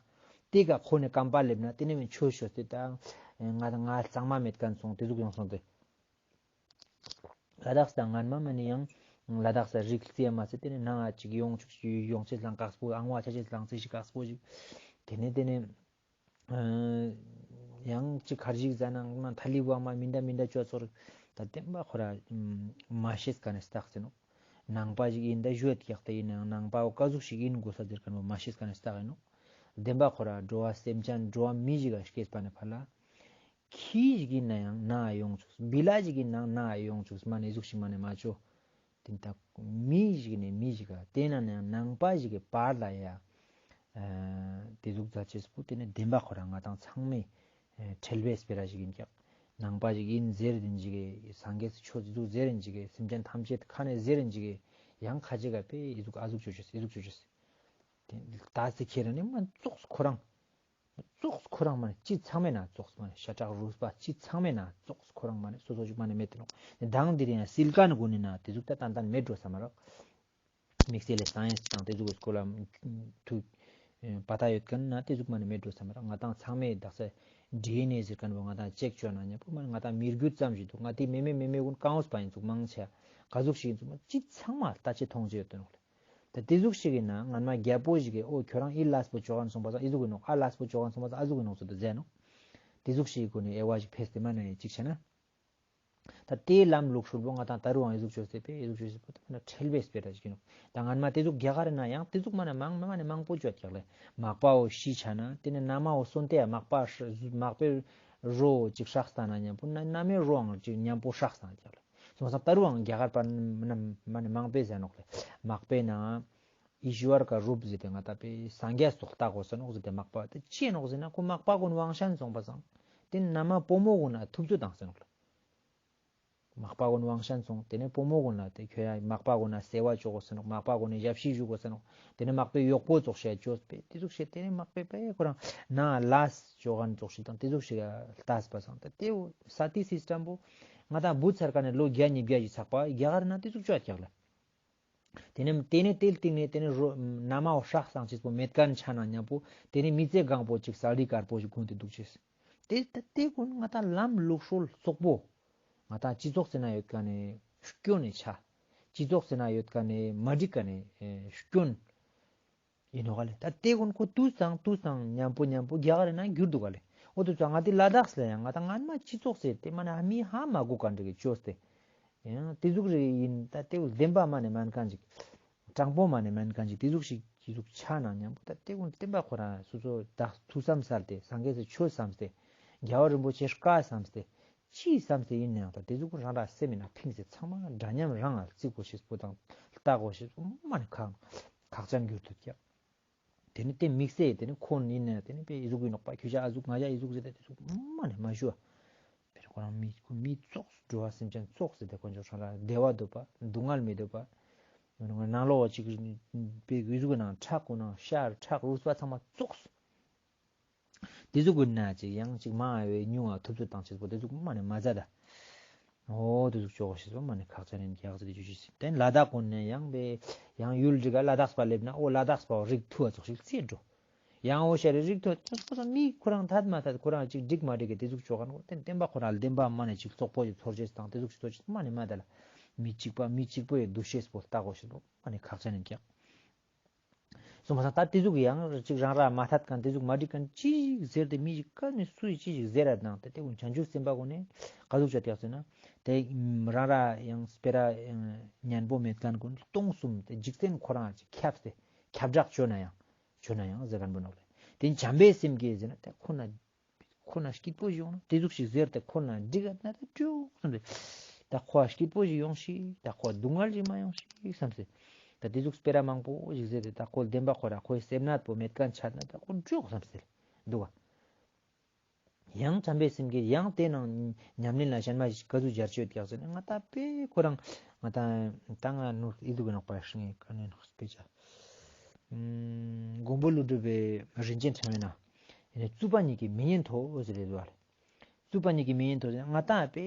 དེ་ག་ཁོ་ནི་རྐང་པ་ལེབ་ན་དེ་ནེ་མིན་ཆོས་ཤོད་དེ་དང་ང་དང་ང་གཙང་མ་མེད་མཁན་སོང་དེ་ཟུག་ཡོང་སོང་སྟེ། ལ་དྭགས་དང་སྔན་མ་མ་ནེ་ཡང་ལ་དྭགས་ས་རིགས་རྩི་ཡ་མ་ཚད་དེ་ནེ་ནང་ང་ཅིག་ཡོང་ཆུག་ཡོང་ཆེས་ལང་དཀགས་པོ་ཨང་བ་ཆ་ཆེས་ལང་རྩི་ཞིག་དཀགས་པོ་ཞིག་དེ་ནེ་དེ་ནེ་ཡང་ཅིག་ཁར་ཞིག་ཟ་ན་མ་ཐ་ལི་བ་མ་མི་འདྲ་མི་འདྲ་ཅོ་ཚོར་ད་བསྟན་པ་ཁོ་ར་མ་ཤེས་མཁན་ནི་རྟགས་ཟེར་ནོག་ནང་པ་ཞིག་ཡིན་ད་ཞུ་ཡ་ཀྱག་ད་ཡིན་ནའང་ནང་པ་བོ་ཀ་ཟུག་ཞིག་ཡིན་དགོས་ས་ཟེར་མཁན་བོ་མ་ཤེས་མཁན་ནི་རྟགས་ཡིན་ནོག་བསྟན་པ་ཁོ་ར་འགྲོ་བ་སེམས་ཅན་འགྲོ་བ་མི་ཞིག་ག་སྐྱེས་པ་ནེ་ཕར་ལ། ཁྱི་ཞིག་ཡིན་ནའང་ནང་ཡོང་ཆུག་བི་ལ་ཞིག་ཡིན་ནའང་ནང་ཡོང་ཆུག་མ་ནེ་ཟུག་ཞིག་མ་ནེ་མ་ཅོ། དེ་ད་མི་ཞིག་ནེ་མི་ཞིག་ག་དེ་ན་ནང་ནང་པ་ཞིག་གི་བར་ལ་ཡ། ཨ་དེ་ཟུག་ཛ་ཅེས་པོ་དེ་ནེ་བདེན་པ་ཁོ་རང་ང་དང་ཚང་མའི་ཨ་ཁྲེལ་བའི་སྤེ་ར་ཞིག་ཡིན་ཀྱག་ནང་པ་ཞིག་ཡིན་ཟེར་དེ་ཞིག་གི་སངས་རྒྱས་ཆོས་ཟུག་ཟེར་དེ་ཞིག་གི་སེམས་ཅན་ཐམས་ཅད་ཁ་ནེ་ཟེར་དེ་ཞིག་གི་ཡང་ཁ་ཅིག་ག་པེ་ཨི་ཟུག་ཨ་ཟུག་ཅོ་ཅེས་ཨི་ཟུག་ཅོ་ཅེས། དེ་ད་སི་ཁྱེར་ནི་མ་ཙོགས་ཁོ་རང་། ཙོགས་ཁོ་རང་མ་ནེ་ཅི་ཚང་མེ་ན་ཙོགས་མ་ནེ་ཤ་ཁྲག་རུས་པ་ཅི་ཚང་མེ་ན་ཙོགས་ཁོ་རང་མ་ནེ་སོ་སོ་ཞིག་མ་ནེ་མེད་དེ་ནོག་དང་དེ་རིང་སིལ་ཀ་ནི་གོ་ནི་ན་དེ་ཟུག་ད་ཏན་ཏན་མེད་འགྲོ་ས་མ་རག་དམིགས་བསལ་ལས་སའེན་སི་དང་དེ་ཟུག་གི་སྐོར་ལ་ཐུག་པ་ད་ཡོད་མཁན་ན་དེ་ཟུག་མ་ནེ་མེད་འགྲོ་ས་མ་རག་ང་དང་ཚང་མེ་དག་ས་ཌི་ཨེན་ཨེ་ཟེར་མཁན་བོ་ང་དང་ཅེག་ཅོ་ན་ཉམ་པོ་མ་ནེ་ང་དང་མི་རྒྱུད་ཙམ་ཞིག་འདུག་ང་དེ་མེ་མེ་མེ་མེ་གུན་གང་འོས་པ་ཡིན་ཚུགས་མང་ཆེ་ག་ཟུག་ཞིག་ཡིན་ཚུགས་མ་ཅི་ཚང་མ་ལྟ་ཅེས་མཐོང་ཅེས་ཡོད་དེ་ནོག་ལེ། ད་དེ་ཟུག་ཞིག་ཡིན་ན་སྔན་མ་རྒྱལ་པོ་ཞིག་གིས་ཨོ་ཁྱོད་རང་ཨི་ལས་པོ་ཅོ་ག་སོང་པ་ཙང་ཨི་ཟུག་ཡིན་ནོག་ཨ་ལས་པོ་ཅོ་ག་སོང་པ་ཙང་ཨ་ཟུག་ཡིན་ནོག་ཟེར་ཏེ་ཟེར་ནོག་དེ་ཟུག་ཞིག་གི་སྒོ་ནས་དབྱེ་བ་ཞིག་ཕེས་ཏེ་མ་ནེ་ཅིག་བྱས་ན། ད་དེའི་ལམ་ལུགས་སྲོལ་པོ་ང་དང་ད་རུང་ཨི་ཟུག་ཅོས་ཏེ་པེ་ཨི་ཟུག་ཅོས་ཏེ་པོ་ད་ཁྲེལ་བའི་སྤེ་ར་ཞིག་ཡིན་ནོག་ད་སྔན་མ་དེ་ཟུག་རྒྱ་གར་ན་ཡང་དེ་ཟུག་མ་ནེ་མང་མ་ནེ་མང་པོ་ཅོ་ཀྱག་ལེ། མག་པ་བོ་ཤི་ཆ་ན་དེ་ནེ་མནའ་མ་བོ་གསོན་ཏེ་ཡ་མག་པ་མག་པའི་རོ་ཅིག་སྲེགས་ས་ན་ཉམ་པོ་མནའ་མའི་རོའང་ཅིག་ཉམ་པོ་སྲེགས་ས་ཀྱག་ལེ། སོང་ཙང་ད་རུང་རྒྱ་གར་པ་མ་ནེ་མང་པོས་ཟེར་ནོག་ལེ། མག་པའི་ནང་ཨི་ཤི་ཝར་ཀ་རུབ་ཟེར་ཏེ་ང་ད་པེ་སངས་རྒྱས་སོགས་ལྟ་དགོས་ས་ནོག་ཟེར་ཏེ་མག་པ་དེ་ཅི་ནོག་ཟེར་ན་ཁོ་མག་པ་གུན་དབང་ཤེད་སོང་པ་སང་དེ་མནའ་མ་བུ་མོ་གུན་ན་ཐུབ་ཚོད་བཏང་ས་ནོག་ལེ། མག་པ་གུན་དབང་ཤེད་སོང་། ཏེ་ནེ་བུ་མོ་གུན་ལ་ཏེ་ཁྱོད་ཡ་མག་པ་གུན་ན་སེ་བ་ཅོ་གོས་ཟེར་ནོག། མག་པ་གུན་ནི་ཞབས་ཕྱི་ཞུ་གོས་ཟེར་ནོག། ཏེ་ནེ་མག་པའི་གཡོག་པོ་ཙོགས་ཤིག་ཅོས་པས། ཏེ་ཙོགས་ཤིག་ཏེ་ནེ་མག་པའི་པེ་ཁོ་རང་ན་ལས་ཅོ་ཁན་ཙོགས་ཤིག་དང་ཏེ་ཙོགས་ཤིག་ལྟས་པ་སང་ཏེ་ཏེ་བོ་སཱ་ཏི་སིས་ཊམ་པོ་ང་དང་བུད་ཚར་ཁན་ནི་ལོ་བརྒྱ་ཉིས་བརྒྱ་ཞིག་ཚག་པ་རྒྱ་གར་ན་ཏེ་ཙོགས་ཅོ་ཡ་ཀྱག་ལེ། ཏེ་ནེ་ཏེ་ནེ་ཏེའི་སྟིང་ནེ་ཏེ་ནེ་རོ་ན་མ་བོ་སྲག་སང་ཅེས་པོ་མེད་ཁན་ཆ་ན་ཉམ་པོ་ཏེ་ནེ་མི་ཚེ་གང་པོ་ཅིག་སཱ་ལི་དཀར་པོ་ཞིག་གོན་ཏེ་དུག་ཅེས། ཏེ་ཏེ་ཏེ་གུན་ང་དང་ལམ་ལུགས་སྲོལ་ཙོག་པོ། ང་དང་སྤྱི་ཚོགས་ཟེར་ན་ཡོད་ཁན་ནི་སྐྱོན་ནི་ཆ། སྤྱི་ཚོགས་ཟེར་ན་ཡོད་ཁན་ནི་མ་འགྲིག་ཁན་ནི་ཨེ་སྐྱོན། ཨིན་ནོག་ལེ། ད་ཏེ་གུན་ཁོ་ཏུས་སང་ཏུས་སང་ཉམ་པོ་ཉམ་པོ་རྒྱ་གར་ན་གྱུར་དུག་ག་ལེ། འོ་ཏུས་སང་ང་ཏེ་ལ་དྭགས་ལ་ཡང་ང་དང་སྔན་མ་སྤྱི་ཚོགས་ཟེར་ཏེ་མ་ནེ་མི་ཧ་མ་གོ་ཁན་ཅིག་ཅོས་ཏེ། ཡང་ཏེ་ཟུག་རེ་ཨིན། ད་ཏེ་བོ་བདེན་པ་མ་ནེ་མན་ཁན་ཅིག། དྲང་པོ་མ་ནེ་མན་ཁན་ཅིག་ཏེ་ཟུག་ཞིག་ཏེ་ཟུག་ཆ་ན་ཉམ་པོ་ད་ཏེ་གུན་བསྟན་པ་ཁོ་རང་སོ་སོ་ད་ཐུགས་བསམ་སལ་ཏེ་སངས་རྒྱས་སི་ཆོས་བསམས་ཏེ་རྒྱལ་བ་རིན་པོ་ཆེ་བཀའ་བསམས་ཏེ་ཅི་བསམས་ཏེ་ཨིན་ནའང་ད་ཏེ་ཟུག་གུན་རང་རང་སེམས་མི་ནང་ཕིངས་ཏེ་ཚང་མ་འདྲ་མཉམ་རང་ང་རྩི་གོས་ཤེས་པོ་དང་ལྟ་གོས་ཤེས་པོ་མ་ནེ་ཁག་ཁག་ཅན་གྱུར་ཏེ་ཀྱག། ཏེ་ནེ་ཏེ་དམིགས་བསལ་ཏེ་ནེ་ཁོ་ཨིན་ན་ཏེ་ནེ་པེ་ཨི་ཟུག་ཨིན་ནོག་པ། ཁྱོ་ཞ་ཨ་ཟུག་ང་ཞ་ཨི་ཟུག་ཟེར་ཏེ་ཏེ་ཟུག་མ་ནེ་མ་ཞུ་བ། པེ་ཁོ་རང་མི་ཁོ་མི་ཙོགས་འགྲོ་བ་སེམས་ཅན་ཙོགས་ཟེར་ཏེ་དཀོན་མཆོག་ཁོ་རང་བདེ་བ་འདོད་པ་སྡུག་བསྔལ་མི་འདོད་པ། ནང་ལོགས་ཅིག་པེ་ཨི་ཟུག་ནང་ཁྲག་གུན་ནང་ཤ་ཁྲག་རུས་པ་ཚང་མ་ཙོགས། ཏེ་ཟུག་གུན་ན་ཅིག་ཡང་ཅིག་མང་བའི་ཉུང་བ་ཐུབ་ཚོད་བཏང་ཅེས་པོ་ཏེ་ཟུག་མ་ནེ་མ་ཛད་ད། འོ་ཏེ་ཟུག་ཅོ་གོས་ཤེས་པོ་མ་ནེ་ཁག་ཅན་ཨིན་ཀྱག་ཟེར་ཏེ་ཞུ་ཅེས་ཨིན། ཏེ་ལ་དྭགས་གུན་ནེ་ཡང་པེ་ཡང་ཡུལ་རིགས་ལ་དྭགས་པ་ལེབ་ན་འོ་ལ་དྭགས་པ་རིགས་ཐུ་བ་ཙོགས་ཤིག་རྩིས་འགྲོ། ཡང་འོ་ཤ་རེ་རིགས་ཐུ་བ་ཙོགས་པོ་མི་ཁོ་རང་ཐད་མ་ཐད་ཁོ་རང་ཅིག་འགྲིག་མ་འགྲིག་གི་ཏེ་ཟུག་ཅོ་ཁན་གུན་ཏེ་བདེན་པ་ཁོ་རང་བདེན་པ་མ་ནེ་ཅིག་ཙོག་པོ་ཞིག་ཚོར་ཅེས་དང་ཏེ་ཟུག་ཅིག་ཚོར་ཅེས་མ་ནེ་མ་ད་ལ། མི་གཅིག་པ་མི་གཅིག་པོའི་འདུ་ཤེས་པོ་ལྟ་གོས་ཤེས་པོ་མ་ནེ་ཁག་ཅན་ཨིན་ཀྱག། སོང་པ་སང་ད་ཏེ་ཟུག་ཡང་ཅིག་རང་ར་མ་ཐད་ཁན་ཏེ་ཟུག་མ་འགྲིག་ཁན་ཅིག་ཟེར་ཏེ་མི་ཞིག་ག་ནེ་སུ་ཡི་ཅི་ཞིག་ཟེར་ར་ནང་ཏེ་ཏེ་གུན་བྱང་ཆུབ་སེམས་དཔའ་གུན་ནི་ག་ཟུག་ཅོ་ཀྱག་ཟེར་ན་ཏེ་རང་ར་ཡང་སྤེ་ར་ཉན་པོ་མེད་ཁན་གུན་སྟོང་གསུམ་ཏེ་འཇིག་རྟེན་ཁོ་རང་ཅིག་ཁྱབ་སྟེ་ཁྱབ་བསྒྲགས་ཅོ་ན་ཡང་ཅོ་ན་ཡང་ཟེར་ཁན་པོ་ནོག་ལེ། ཏེ་བྱམས་པའི་སེམས་ཀྱིས་ཟེར་ན་ཏེ་ཁོ་ན་ཁོ་ན་སྐྱིད་པོ་ཞིག་ཡོང་ན་ཏེ་ཟུག་ཞིག་ཟེར་ཏེ་ཁོ་ན་འགྲིག་ག་ན་ད་འགྲིག་བསམ་སྟེ། ད་ཁོ་སྐྱིད་པོ་ཞིག་ཡོང་ཤིག་ད་ཁོ་སྡུག་བསྔལ་ཞིག་མ་ཡོང་ཤིག་བསམ་སྟེ། ད་ཏེ་ཟུག་སྤེ་ར་མང་པོ་ཞིག་ཟེར་ཏེ་ད་ཁོ་བདེན་པ་ཁོ་ར་ཁོའི་སེམས་ནད་པོ་མེད་ཁན་ཆ་ན་ད་ཁོ་འགྲིག་བསམ་སྟེ་འདུག་ག། ཡང་བྱམས་པའི་སེམས་ཀྱིས་ཡང་ཏེ་ནང་ཉམས་ལེན་ལ་གཞན་མ་ཞིག་ག་ཟུག་སྦྱར་ཅེས་ཀྱག་ཟེར་ན་ང་ད་པེ་ཁོ་རང་ང་ད་ད་ང་ནུ་ཨི་ཟུག་གི་ནོག་པ་ཤིང་ངི་ཀ་ནེ་ནོག་སྤེ་ཆ། མགོན་པོ་ཀླུ་སྒྲུབ་པའི་རིན་ཆེན་ཕྲེང་བའི་ནང་། ཡིན་ནའི་རྩུབ་པ་ཉིད་ཀྱིས་མི་ཉན་ཐོ་ཟེར་རེད་བ། རྩུབ་པ་ཉིད་ཀྱིས་མི་ཉན་ཐོ་ཟེར་ང་ཏང་པེ་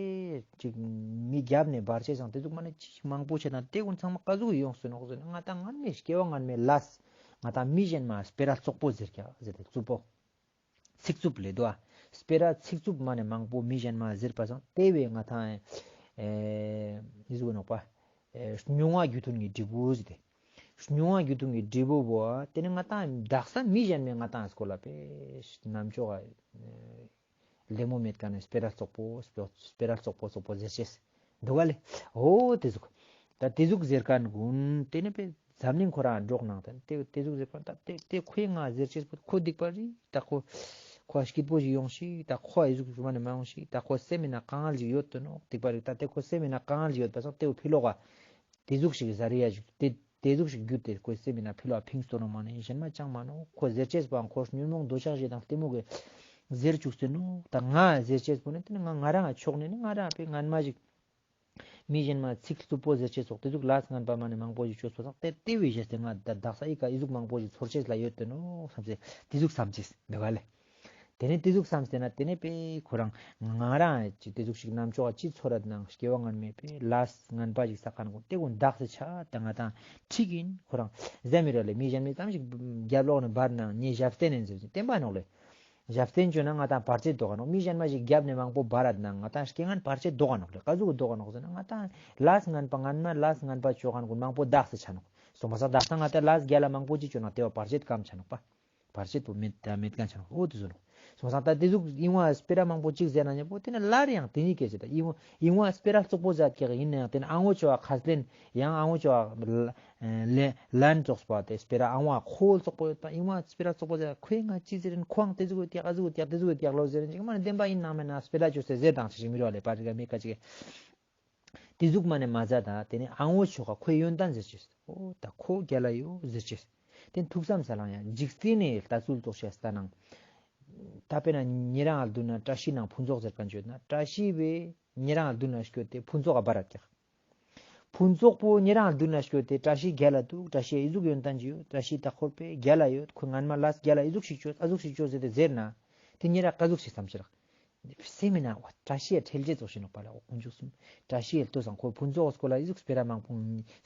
ཅིག་མི་རྒྱབ་ནས་བར་ཆད་སང་དེ་ཟུག་མ་ནེ་ཅི་མང་པོ་ཆེ་དང་དེ་ཀུན་ཚང་མ་ཀ་ཟུག་ཡོང་སྲིད་ནོག་ཟེར་ན་ང་ཏང་སྔར་མེད་སྐྱེ་བ་སྔར་མེད་ལས་ང་ཏང་མི་གཞན་མ་སྤེ་ར་བཙོག་པོ་ཟེར་ཀྱག་ཟེར་ཏེ་རྩུབ་པོ། ཚིག་རྩུབ་ལེ་དོ་ཨ། སྤེ་ར་ཚིག་རྩུབ་མ་ནེ་མང་པོ་མི་གཞན་མ་ཟེར་པ་སང་དེ་བས་ང་ཏང་ཨེ་ཨི་ཟུག་ནོག་པ། ཨེ་མྱོང་བ་རྒྱུ་མཐུན་གྱི་འབྲས་བུ་ཟེར་ཏེ། མྱོང་བ་རྒྱུ་མཐུན་གྱི་འབྲས་བུ་བོ་ཨ་དེ་ནི་ང་ཏང་དག་ས་མི་གཞན་མས་ང་ཏང་སྐོར་ལ་པེ་རྣམ་ཅོག་ཨ། ལད་མོ་མེད་ཀ་ནེ་སྤེ་ར་བཙོག་པོ་སྤེ་སྤེ་ར་བཙོག་པོ་བཙོག་པོ་ཟེར་ཅེས་འདུག་ག་ལེ། འོ་དེ་ཟུག་ད་དེ་ཟུག་ཟེར་ཁན་གུན་དེ་ནི་པེ་འཛམ་གླིང་ཁོ་རང་འགྲོགས་ནང་ད་དེ་དེ་ཟུག་ཟེར་ཁན་ད་དེ་དེ་ཁོའི་ང་ཟེར་ཅེས་པོ་ཁོ་སྡིག་པ་རེད། ད་ཁོ་ཁོ་སྐྱིད་པོ་ཞིག་ཡོང་ཤིག་ད་ཁོ་ཨི་ཟུག་ཞུ་མ་ནེ་མ་ཡོང་ཤིག་ད་ཁོ་སེམས་མི་ནང་དཀའ་ངལ་ཞིག་ཡོད་དོ་ནོག་སྡིག་པ་རེད། ད་དེ་ཁོ་སེམས་མི་ནང་དཀའ་ངལ་ཞིག་ཡོད་པ་སང་དེ་བོ་ཕི་ལོག་ག་དེ་ཟུག་ཞིག་ཟ་རི་ཡ་ཞིག་དེ་དེ་ཟུག་ཞིག་རྒྱུ་དེ་ཁོའི་སེམས་མི་ནང་ཕི་ལོག་ཕིངས་ཏོ་ནོག་མ་ནེ་གཞན་མ་ཅང་མ་ནོག་ཁོ་ཟེར་ཅེས་པའང་ཁོ་ཉོན་མོངས་འདོད་ཆགས་ཞེ་སྡང་གཏི་མུག་གི་ཟེར་བཅུག་སྟེ་ནོག་ད་ང་ཟེར་ཅེས་པོ་ནི་དེ་ནི་ང་ང་རང་ཕྱོགས་ནས་ནི་ང་རང་པེ་སྔན་མ་ཞིག་མི་གཞན་མ་ཚིག་རྩུབ་པོ་ཟེར་ཅེས་སོགས་དེ་ཟུག་ལས་ངན་པ་མ་ནེ་མང་པོ་ཞིག་བཅོས་པ་སང་དེ་དེ་བས་ཞེས་ཏེ་ང་ད་དག་ས་ཨི་ཀ་ཨི་ཟུག་མང་པོ་ཞིག་ཚོར་ཅེས་ལ་ཡོད་དེ་ནོག་བསམ་སྟེ་དེ་ཟུག་བསམ་ཅེས་འདུག་ག་ལེ། དེ་ནས་དེ་ཟུག་བསམ་སྟེ་ན་དེ་ནས་པེ་ཁོ་རང་ང་རང་ཅི་དེ་ཟུག་ཞིག་རྣམ་ཅོག་ཅི་ཚོར་རད་ནང་སྐྱེ་བ་སྔར་མེད་པེ་ལས་ངན་པ་ཞིག་བསགས་ཁན་གུན་དེ་གུན་དག་སེ་ཆ་ད་ང་ཏང་ཁྲིག་ཡིན་ཁོ་རང་ཟེར་མི་ར་ལེ། མི་གཞན་མི་ཙམ་ཞིག་རྒྱབ་ལོག་ནས་འབར་ནང་ངས་ཞབས་བརྟན་ཡིན་ཟེར་ཅིག་བསྟན་པ་ནོག་ལེ། ཞབས་བརྟན་བཅོས་ན་ང་ཏང་བར་ཆད་ལྡོག་ག་ནོག་མི་གཞན་མ་ཞིག་རྒྱབ་ནས་མང་པོ་འབར་རད་ནང་ང་ཏང་རྐྱེན་ངན་བར་ཆད་ལྡོག་ག་ནོག་ལེ། ཀ་ཟུག་ལྡོག་ག་ནོག་ཟེར་ན་ང་ཏང་ལས་ངན་པ་སྔན་མ་ལས་ངན་པ་བཅོ་ཁན་གུན་མང་པོ་དག་སེ་ཆ་ནོག་སོང་པ་སང་དག་ས་ང་ཏང་ལས་རྒྱལ་ལ་མང་པོ་ཅི་བཅོས་ན་དེ་བ་བར་ཆད་ཀམ་ཆ་ནོག་པ། བར་ཆད་པོ་མེད་ད་མེད་ཀ་ཆ་ནོག་འོ་དེ་ཟུག་ནོག་སོང་པ་སང་ད་དེ་ཟུག་ཨིན་བ་སྤེ་ར་མང་པོ་ཅིག་ཟེར་ན་ཉམ་པོ་དེ་ནི་ལར་ཡང་དེ་ཉིད་སྐད་ཆ་ད་ཨིན་བ་ཨིན་བ་སྤེ་ར་བཙོག་པོ་ཟེར་ཀྱག་ཡིན་ན་ཡང་དེ་ནི་ཨང་བོ་ཆོ་བ་ཁས་ལེན་ཡང་ཨང་བོ་ཆོ་བ་ལན་ཙོགས་པ་དེ་སྤེ་ར་ཨང་བ་ཁོ་བཙོག་པོ་ཡོད་པ་ཨིན་བ་སྤེ་ར་བཙོག་པོ་ཟེར་ཁོས་ང་ཅི་ཟེར་ཁོའང་དེ་ཟུག་ཡོད་ཀྱག་ཨ་ཟུག་ཡོད་ཀྱག་དེ་ཟུག་ཡོད་ཀྱག་ལོ་ཟེར་ཅིག་མ་ནི་བདེན་པ་ཡིན་ནང་མེད་ན་སྤེ་ར་ཅོས་ཟེར་དང་ཅི་ཞིག་མི་རོ་ལེ་པ་རི་ག་མི་ཀ་ཅིག་དེ་ཟུག་མ་ནེ་མ་ཟ་ད་དེ་ནེ་ཨང་བོ་ཆོ་ག་ཁོའི་ཡོན་ཏན་ཟེར་ཅེས། འོ་ད་ཁོ་རྒྱལ་ལ་ཡོད་ཟེར་ཅེས། དེ་ཐུགས་བསམ་ས་ལང་ཡང་འཇིག་རྟེན་ནི་ལྟ་ཚུལ་ཙོགས་ཤེས་ལྟ་ནང་། ད་དཔེར་ན་ཉེ་རང་ལ་བསྡུར་ན་བཀྲ་ཤིས་ནང་ཕུན་ཚོགས་ཟེར་ཁན་ཅིག་ཡོད་ན་བཀྲ་ཤིས་པའི་ ཉེ་རང་ལ་མདུན་ལ་སྐྱོད་དེ་ཕུན་ཚོགས་ལ་བར་ར་ཀྱག། ཕུན་ཚོགས་པོ་ཉེ་རང་ལ་མདུན་ལ་སྐྱོད་དེ་བཀྲ་ཤིས་རྒྱལ་ལ་འདུག། བཀྲ་ཤིས་ཨི་ཟུག་ཡོན་ཏན་ཅིག་ཡོད། བཀྲ་ཤིས་ད་ཁོ་པེ་རྒྱལ་ལ་ཡོད། ཁོ་སྔན་མ་ལས་རྒྱལ་ལ་ཨི་ཟུག་ཞིག་ཅོས་ཨ་ཟུག་ཞིག་ཅོས་ཟེར་ཏེ་ཟེར་ན། དེ་ཉེ་རང་ཀ་ཟུག་ཞིག་བསམ་ཤེས་རག། སེམས་མེད་ན་བཀྲ་ཤིས་ཡ་ཁྲེལ་ཆེ་ཙོགས་ཤིག་ནོག་པ་ལ། འོ་དཀོན་མཆོག་གསུམ་བཀྲ་ཤིས་ཡ་ལྟོས་སང་ཁོ་ཕུན་ཚོགས་སྐོར་ལ་ཨི་ཟུག་སྤེ་ར་མང་པོ་